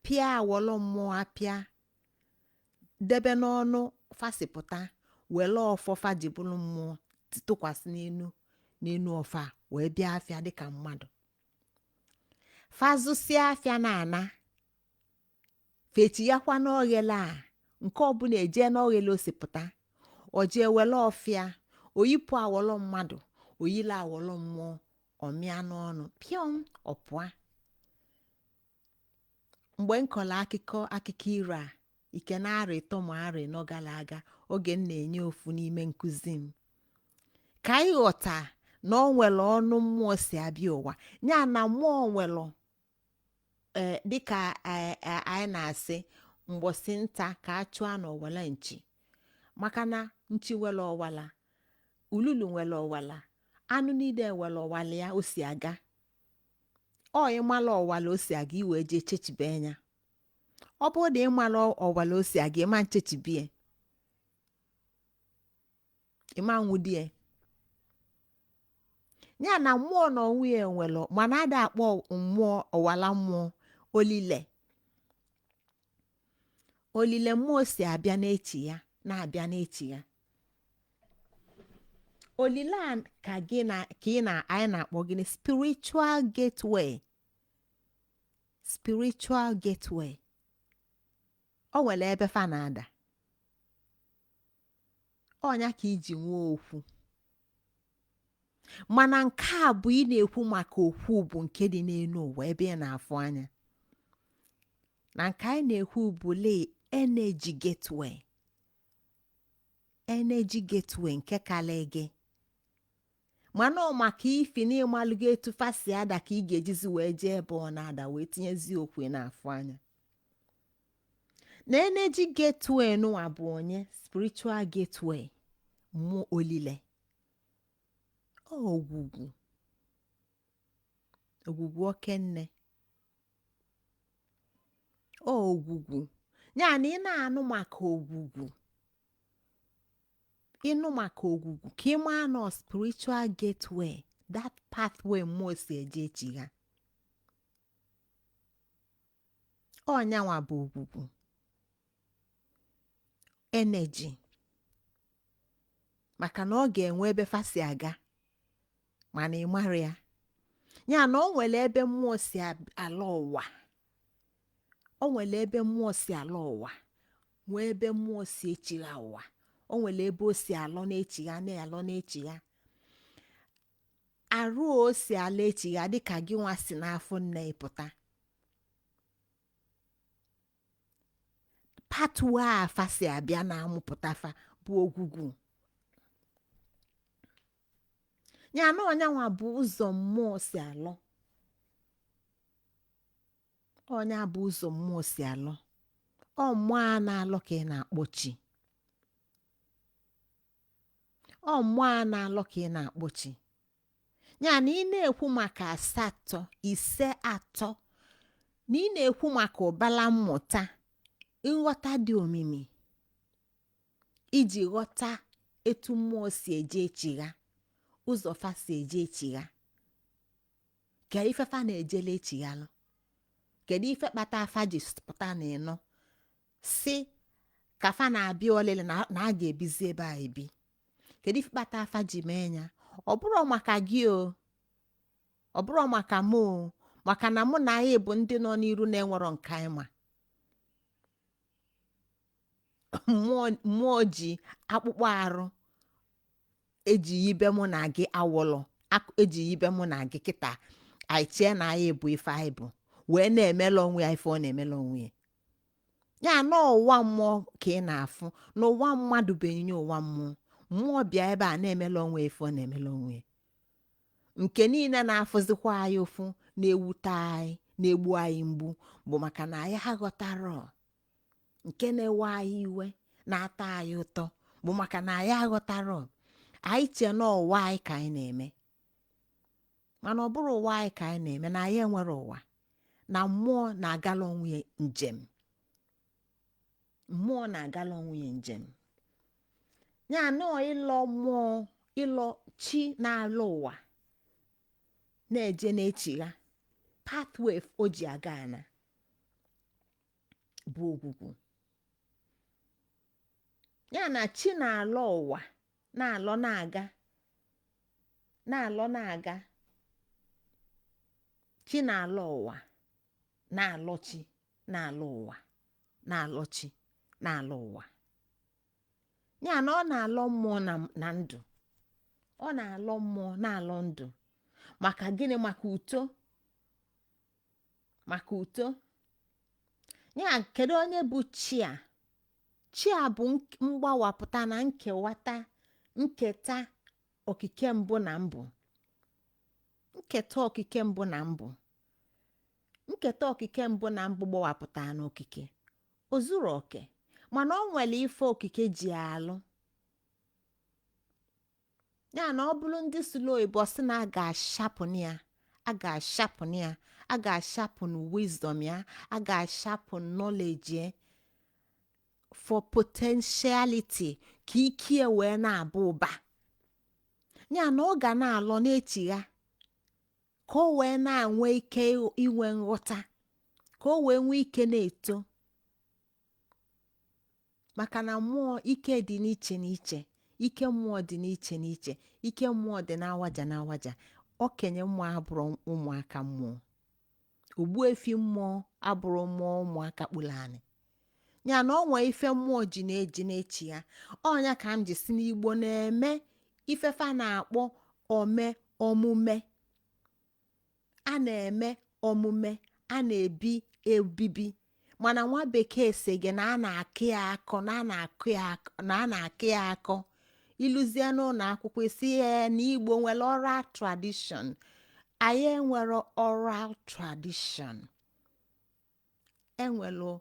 pịa awọlọ mmụọ apịa, debe n'ọnụ fa si pụta, were ọfọ fa ji bụrụ mmụọ tụkwasị n'enu n'enu ọfọ a, wee bịa afịa dịka mmadụ. Fa zụsịa afịa na-ana, fechiyakwa n'oghele a, nke ọbụla eje n'oghele o si pụta, o jee were ọfịa, oyipụ awọlọ mmadụ, oyile awọlọ mmụọ, ọmịa n'ọnụ pịọm, ọpụa. Mgbe m kọrọ akụkọ iro a, ike na arọ ịtọ ma arọ ịnọ gara aga, oge m na-enye ofu n'ime nkụzi m, ka anyị ghọta na ọ nwere ọnụ mmụọ si abịa ụwa. Ya na mmụọ nwere dịka anyị na-asị mgbọsị nta ka a chụọ n'ọwala nchi, maka na nchi nwere ọwala, ululu nwere ọwala, anụ niile nwere ọwala ya o si aga. Ọ ịmala ọwala o si aga, iwee jee chechibe ya. Ọ bụrụ na ịmala ọwala o si aga, ịma nchechibie, ịma nwudie ya. Na mmụọ na onwe ya nwere, mana ada akpọ mmụọ ọwala mmụọ. Olile, olile mmụọ si abịa n'echi ya, na-abịa n'echi ya. Olile a ka gị na ka ị na anyị na-akpọ gịnị? Spiritual gateway. Spiritual gateway, o nwere ebe fa na-ada. Ọnya ka iji nwee okwu. Mana nke a bụ ị na-ekwu maka okwu bụ nke dị n'elu ụwa ebe ị na-afụ anya. Na nke anyị na-ekwu bụ lee energy gateway, energy gateway nke kala gị, mana ọ maka ifi na ịmalụgo etu fa si ada ka ị ga-ejizi wee jee ebe ọ na-ada wee tinyezi okwu ị na-afụ anya. Na energy gateway nụwa bụ onye spiritual gateway, mmụọ olile, ogwugwu, ogwugwu okenne, ogwugwu ya na ị na-anụ maka ogwugwu, ịnụ maka ogwugwu ka ị maa nọ spiritual gateway, that pathway mmụọ si eje echigha. Ọnyanwa bụ ogwugwu energy, maka na ọ ga-enwe ebe fa si aga, mana ị mara ya. Ya na o nwere ebe mmụọ si ala ụwa, o nwere ebe mmụọ si ala ụwa, nwee ebe mmụọ si echigha ụwa, o nwere ebe o si alọ na-echigha, na-alọ na-echigha. Arụ o si ala echigha dịka gị nwa si n'afọ nne pụta. Pathway a fa si abịa na-amụpụta fa bụ ogwugwu. Ya na ọnyanwa bụ ụzọ mmụọ si alọ, ọnya bụ ụzọ mmụọ si alọ. Ọ mmụọ a na-alọ ka ị na-akpọ chi, ọ mmụọ a na-alọ ka ị na-akpọ chi. Ya na ị na-ekwu maka asatọ ise atọ, na ị na-ekwu maka ụbala mmụta, nghọta dị omimi iji ghọta etu mmụọ si eje echigha, ụzọ fa si eje echigha, ka ife fa na-ejele echighalụ, kedu ife kpata afa ji pụta na ịnọ si ka fa na-abịa olile na a ga-ebizi ebe a ebi, kedu ife kpata afa ji mee ya? Ọ bụrụ maka gị o, ọ bụrụ maka mụ o, maka na mụ na anyị bụ ndị nọ n'iru na-enwerọ nke anyị ma. Mmụọ ji akpụkpọ arụ eji yibe mụ na gị awọlọ, eji yibe mụ na gị kịta, anyị chee na anyị bụ ife anyị bụ, wee na-emela onwe ya ife ọ na-emela onwe ya. Ya na ụwa mmụọ ka ị na-afụ, na ụwa mmadụ bụ onyinye ụwa mmụọ. Mmụọ bịa ebe a na-emela onwe ya ife ọ na-emela onwe ya, nke niile na-afụzikwa anyị ụfụ, na-ewute anyị, na-egbu anyị mgbu, bụ maka na anyị aghọtarọ. Nke na-ewe anyị iwe, na-atọ anyị ụtọ, bụ maka na anyị aghọtarọ. Anyị chee na ụwa anyị ka anyị na-eme, mana ọ bụrụ ụwa anyị ka anyị na-eme, na anyị enwere ụwa, na mmụọ na-agala onwe ya njem, mmụọ na-agala onwe ya njem. Ya nọọ ịlọ mmụọ, ịlọ chi na-alọ ụwa na-eje na-echigha, pathway o ji aga ana bụ ogwugwu. Ya na chi na-alọ ụwa, na-alọ na-aga, na-alọ na-aga, chi na-alọ ụwa, na-alọ chi, na-alọ ụwa, na-alọ chi, na-alọ ụwa. Ya na ọ na-alọ mmụọ na ndụ, ọ na-alọ mmụọ na-alọ ndụ. Maka gịnị? Maka uto, maka uto. Ya kedu onye bụ chi a? Chi a bụ mgbawapụta na nkewata, nketa okike mbụ na mbụ, nketa okike mbụ na mbụ, nketa okike mbụ na mbụ gbawapụta n'okike. O zuru oke, mana ọ nwere ife okike ji alụ. Ya na ọ bụrụ ndị sụlụ oyibo sị na a ga-ashapụn ya, a ga-ashapụn ya, a ga-ashapụn wisdom ya, a ga-ashapụn knowledge ya for potentiality, ka ike wee na-aba ụba. Ya na ọ ga na-alọ na-echigha ka o wee na-enwe ike inwe nghọta, ka o wee nwee ike na-eto, maka na mmụọ ike dị n'iche n'iche, ike mmụọ dị n'iche n'iche, ike mmụọ dị n'awaja n'awaja. Okenye mmụọ abụrụ ụmụaka mmụọ, ogbuefi mmụọ abụrụ mmụọ ụmụaka kpụrụ anị. Ya na ọ nwee ife mmụọ ji na-eji na-echi ya. Ọnya ka m ji si n'Igbo na-eme ifefa na-akpọ ome Omume a na-eme, omume a na-ebi ebibi. Mana nwa bekee si gị na a na-akụ ya akọ, na a na-akụ ya akọ, na a na-akụ ya akọ. Iluzie n'ụlọ akwụkwọ, isi ya na Igbo nwere oral tradition. Anyị enwere oral tradition. Enwere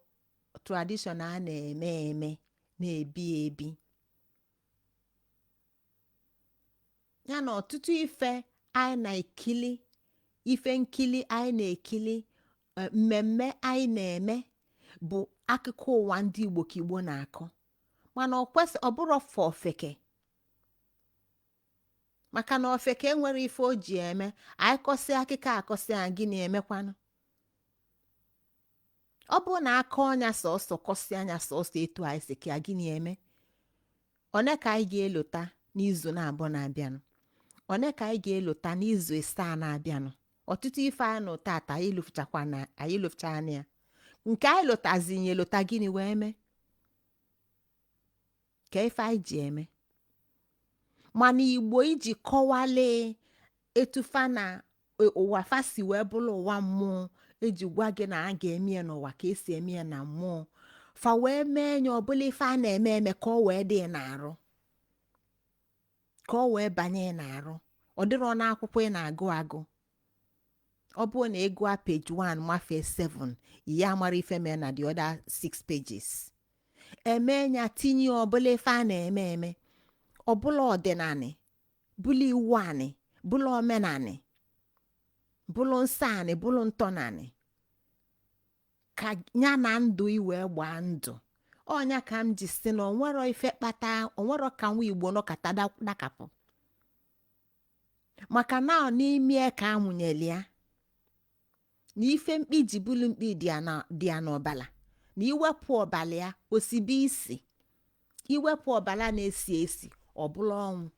tradition a na-eme eme, na-ebi ebi. Ya na ọtụtụ ife anyị na-ekili, ife nkili anyị na-ekili, mmemme anyị na-eme bụ akụkọ ụwa ndị Igbo ka Igbo na-akọ. Mana ọ kwesị ọ bụrụ fọ ofeke, maka na ofeke enwere ife o ji eme. Anyị kọsịa akụkọ, akọsịa, gịnị emekwanụ? Ọ bụrụ na aka ọnya sọsọ kọsịa anya sọsọ etu anyị si ka, gịnị eme? One ka anyị ga-elota n'izu na-abụọ na-abịanụ? One ka anyị ga-elota n'izu ịsaa na-abịanụ? Ọtụtụ ife anyị nụ tata, anyị lụfụchakwa na anyị lụfụchana ya. Nke anyị lụtazinye elota, gịnị wee mee ka ife anyị ji eme? Mana Igbo, iji kọwalee etu fa na ụwa fa si wee bụrụ ụwa mmụọ, eji gwa gị na a ga-eme ya n'ụwa ka esi eme ya na mmụọ, fa wee mee ya ọbụla ife a na-eme eme, ka ọ wee dị n'arụ, ka ọ wee banye n'arụ. Ọ dịrọ n'akwụkwọ ị na-agụ agụ. Ọ bụrụ na ị gụọ page 1 mafee 7, ya mara ife mee na the other 6 pages. Eme ya, tinye ọbụla ife a na-eme eme, ọbụla ọdịnanị, bụla iwu anị, bụla omenanị, bụlụ nsọ anị, bụlụ ntọnanị, ka ya na ndụ iwee gbaa ndụ. Ọnya ka m ji si na onwero ife kpata onwero ka nwa Igbo nọkata dakapụ, maka na ọ n'ime ka amụnyere ya na ife mkpi ji bụlụ mkpi dị ya n'ọbala, na iwepụ ọbala ya osibe isi, iwepụ ọbala na-esi esi, ọbụla ọnwụ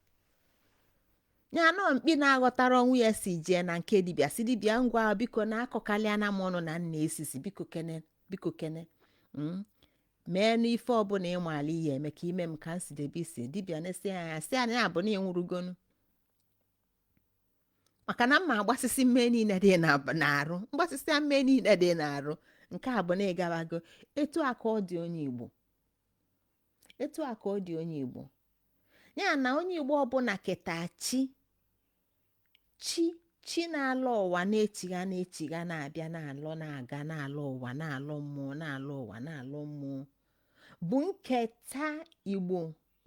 ya. Nọ mkpi na-aghọtara ọnwụ ya si jee na nke dibịa, si dibịa, ngwa, biko, na akọkalịa na m ọnụ na nna esisi, biko kene, biko kene, mee n'ife ọbụla ịmaala ihe eme ka ime m ka m si debe isi. Dibịa na-esi anya si anya ya bụ na ịnwụrụgonu, maka na mma agbasịsị mme niile dị n'arụ, mgbasịsị mme niile dị n'arụ. Nke a bụ na ịgabago. Etu a ka ọ dị onye Igbo, etu a ka ọ dị onye Igbo. Ya na onye Igbo ọbụla keta chi chi chi na-alọ ụwa, na-echigha na-echigha, na-abịa, na-alọ, na-aga, na-alọ ụwa, na-alọ mmụọ, na-alọ ụwa, na-alọ mmụọ, bụ nketa Igbo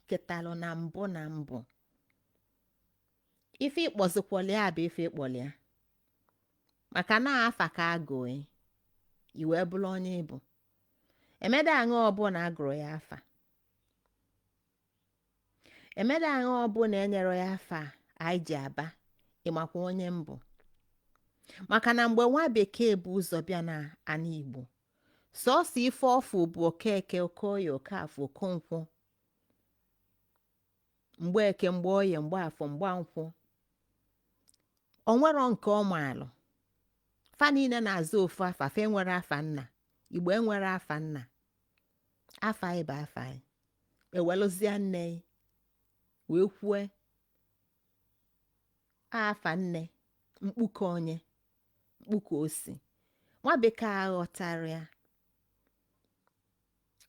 ketalụ na mbụ na mbụ. Ife ịkpọzikwọla ya bụ ife ịkpọla ya, maka na afa ka agụị i wee bụrụ onye ịbụ. Emeda aṅụ ọbụla agụrụ ya afa, emeda aṅụ ọbụla enyere ya afa anyị ji aba. Ịmakwa onye mbụ, maka na mgbe nwa bekee bụ ụzọ bịa na ana Igbo, sọọsọ ife ọfụ bụ Okeke, Okoye, Okafọ, Okonkwo, Mgbeke, Mgbeoye, Mgbaafọ, Mgbankwọ. Onwero nke ọ maalụ. Fa niile na-aza ofu afa. Fa enwere afa nna. Igbo enwere afa nna. Afa anyị bụ afa anyị. Ewelụzie nne wee kwue afa nne mkpuke, onye mkpuke osi. Nwa bekee aghọtara ya,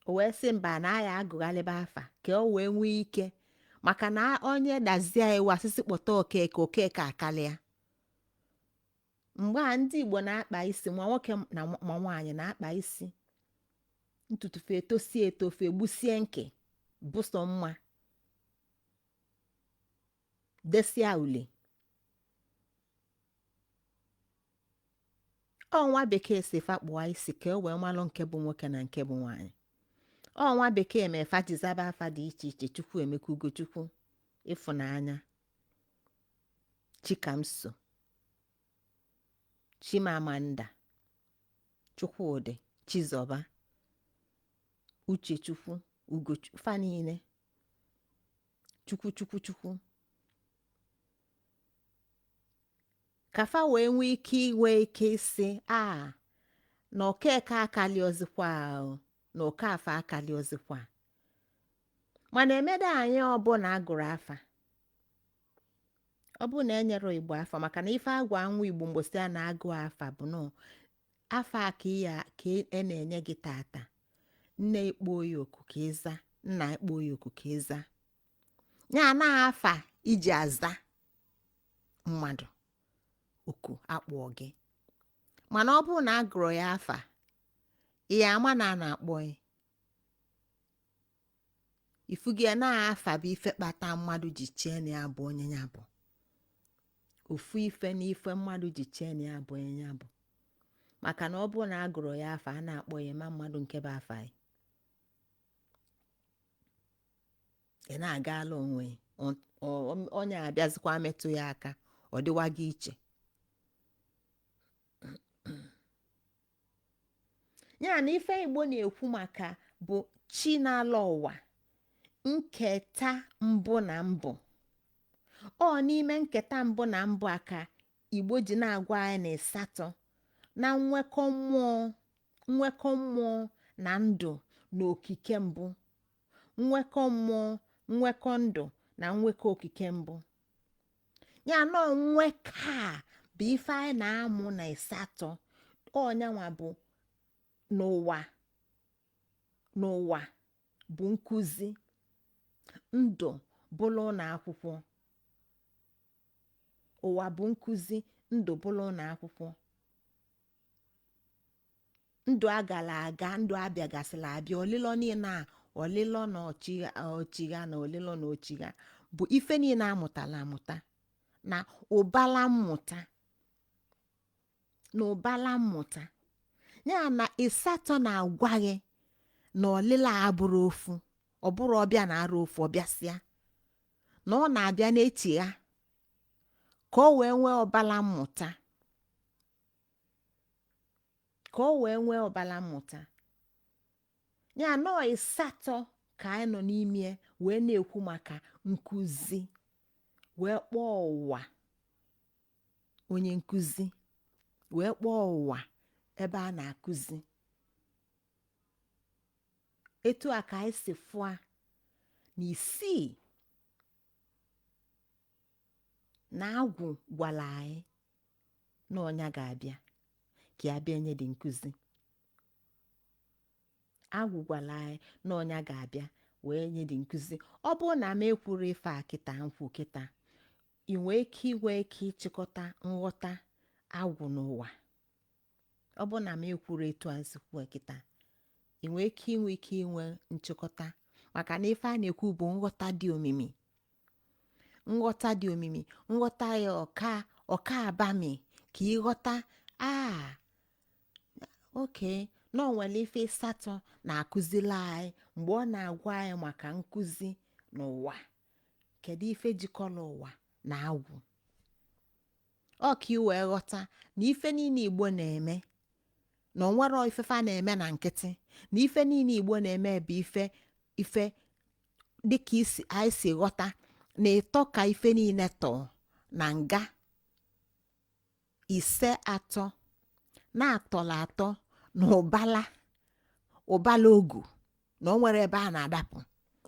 o wee sị mba, na aya agụghalịba afa ka o wee nwee ike, maka na onye dazie iwu asịsị kpọta Okeke, Okeke akalịa. Mgbe a ndị Igbo na-akpa isi, ma nwoke na ma nwaanyị na-akpa isi, ntutu fe etosie etofe, gbusie nke bụsọ mma, desia ule. Ọ nwa bekee si fa kpụọ isi ka e wee malụ nke bụ nwoke na nke bụ nwaanyị. Ọ nwa bekee ma efa ji zaba afa dị iche iche: Chukwu Emeka, Ugochukwu, Ịfụnanya, Chikamso, Chimamanda, Chukwudị, Chizọba, Uchechukwu, Ugochukwu, fa niile Chukwu, Chukwu, Chukwu, ka fa wee nwee ike inwe ike isi a na Okeke akali ozikwa ahụ na Okafọ akali ozikwa. Mana emeda anyị ọbụla agụrụ afa. Ọ bụrụ na enyere Igbo afa, maka na ife agwa nwa Igbo mgbosi a na-agụ afa bụ nọ afa a ka ya ka e na-enye gị tata. Nne ikpo ya oku ka ịza, nna ikpo ya oku ka ịza, ya na afa iji aza mmadụ oku akpọ gị. Mana ọ bụrụ na a gụrụ ya afa, ị ya ama na a na-akpọ ya ifugi ya na afa bụ ife kpata mmadụ ji chee na ya bụ onye ya bụ. Ofu ife na ife mmadụ ji chee na ya bụ onye ya bụ, maka na ọ bụrụ na a gụrụ ya afa, a na-akpọ ya ma mmadụ nke bụ afa ya, ị na-agala onwe onye abịazikwa metụ ya aka, ọ dịwa gị iche. Ya na ife Igbo na-ekwu maka bụ chi na-alọ ụwa, nketa mbụ na mbụ. Ọ n'ime nketa mbụ na mbụ a ka Igbo ji na-agwa anyị na ịsatọ na nwekọ mmụọ, nwekọ mmụọ na ndụ na okike mbụ, nwekọ mmụọ, nwekọ ndụ na nwekọ okike mbụ. Ya na nwekọ a bụ ife anyị na-amụ na ịsatọ. Ọnyanwa bụ n'ụwa, n'ụwa bụ nkụzi, ndụ bụlụ ụlọ akwụkwọ. Ụwa bụ nkụzi, ndụ bụlụ ụlọ akwụkwọ. Ndụ agala aga, ndụ abịagasịla abịa, olilo niile a, olilo na ọchịgha na olilo na ọchịgha bụ ife niile amụtala amụta na ụbala mmụta, na ụbala mmụta. Ya na ịsatọ na-agwa gị na olilo a abụrụ ofu, ọ bụrụ ọbịa na arụ ofu ọbịasịa, na ọ na-abịa n'echigha ka o wee nwee ọbala mmụta, ka o wee nwee ọbala mmụta. Ya nọọ ịsatọ ka anyị nọ n'ime wee na-ekwu maka nkụzi, wee kpọọ ụwa onye nkụzi, wee kpọọ ụwa ebe a na-akụzi. Etu a ka anyị si fụa na isii na agwụ gwara anyị na ọnya ga-abịa ka ya bịa nye dị nkụzi. Agwụ gwara anyị na ọnya ga-abịa wee nye dị nkụzi. Ọ bụrụ na m ekwuru ife a kịta nkwụ kịta, ị nwee ike inwe ike ịchịkọta nghọta agwụ n'ụwa. Ọ bụrụ na m ekwuru etu a nsi kwuo kịta, ị nwee ike inwe ike inwe nchịkọta, maka na ife a na-ekwu bụ nghọta dị omimi, nghọta dị omimi, nghọta ya ọka ọka abami ka ịghọta a oke na o nwere ife ịsatọ na-akụzili anyị mgbe ọ na-agwa anyị maka nkụzi n'ụwa. Kedu ife jikọrọ ụwa na agwụ? Ọ ka ị wee ghọta na ife niile Igbo na-eme na o nwero ife fa na-eme na nkịtị, na ife niile Igbo na-eme bụ ife ife dịka isi anyị si ghọta na ịtọ ka ife niile tọọ na nga ise atọ na-atọla atọ na ụbala ụbala ogu, na o nwere ebe a na-adapụ,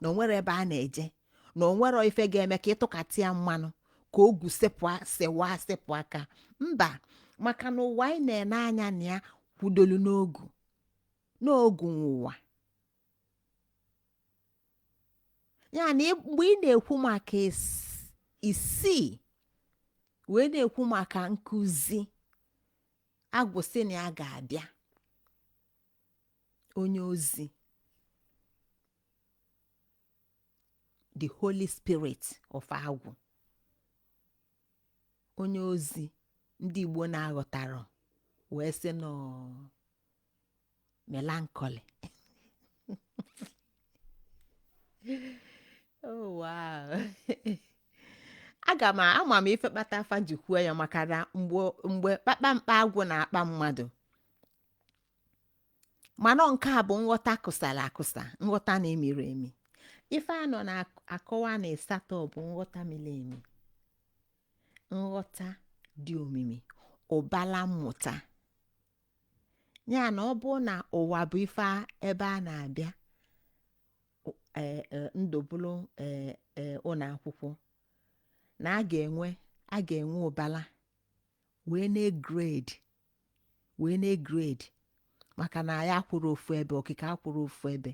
na o nwere ebe a na-eje, na o nwere ife ga-eme ka ịtụkatị ya mmanụ ka ogu sepụ sewa sepụ aka mba, maka na ụwa anyị na-ene anya na ya kwudolu n'ogu, n'ogu nwe ụwa. Ya na mgbe ị na-ekwu maka isii wee na-ekwu maka nkụzi, agwụ sị na ya ga-abịa onye ozi, the Holy Spirit of agwụ, onye ozi ndị Igbo na-aghọtara wee sị nọ melancholy. Oh wow. Aga m ama m ife kpata afa ji kwuo ya, maka na mgbe kpakpamkpa agwụ na-akpa mmadụ, mana nke a bụ nghọta kụsara akụsa, nghọta na-emiri emi. Ife a nọ na-akọwa na ịsatọ bụ nghọta miri emi, nghọta dị omimi, ụbala mmụta. Ya na ọ bụ na ụwa bụ ife ebe a na-abịa ndụ bụrụ ụlọ akwụkwọ, na a ga-enwe A ga-enwe ụbala wee na-egrade, wee na-egrade, maka na anyị akwụrụ ofu ebe, okike akwụrụ ofu ebe.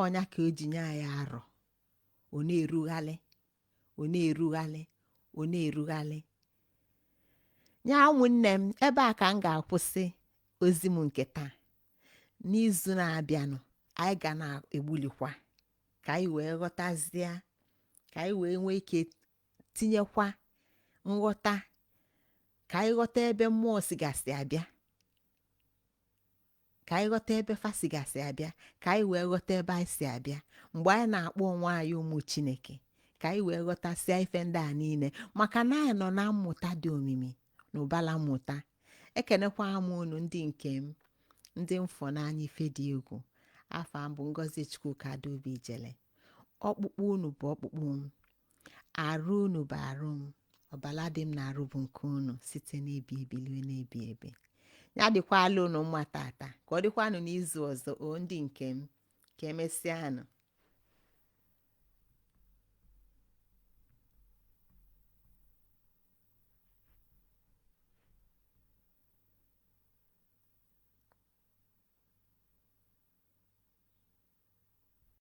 Ọnya ka o ji nye anyị arọ, ọ na-erughalị, ọ na-erughalị, ọ na-erughalị. Ya, ụmụnne m, ebe a ka m ga-akwụsị ozi m nke taa. N'izu na-abịanụ, anyị ga na-egbulikwa ka anyị wee ghọtazie, ka anyị wee nwee ike tinyekwa nghọta, ka anyị ghọta ebe mmụọ sigasị abịa, ka anyị ghọta ebe fa sigasị abịa, ka anyị wee ghọta ebe anyị si abịa mgbe anyị na-akpọ onwe anyị ụmụ Chineke, ka anyị wee ghọtasịa ife ndị a niile, maka na anyị nọ na mmụta dị omimi na ụbala mmụta. Ekenekwa m unu, ndị nke m, ndị mfọ n'anya. Ife dị egwu. Afa m bụ Ngozi Chukwuka Adaobi Ijele. Ọkpụkpụ unu bụ ọkpụkpụ m, arụ unu bụ arụ m, ọbala dị m na-arụ bụ nke unu, site n'ebi ebi lue n'ebi ebi. Ya dịkwala unu mma tata, ka ọ dịkwanụ n'izu ọzọ. O ndị nke m, ka emesịanụ.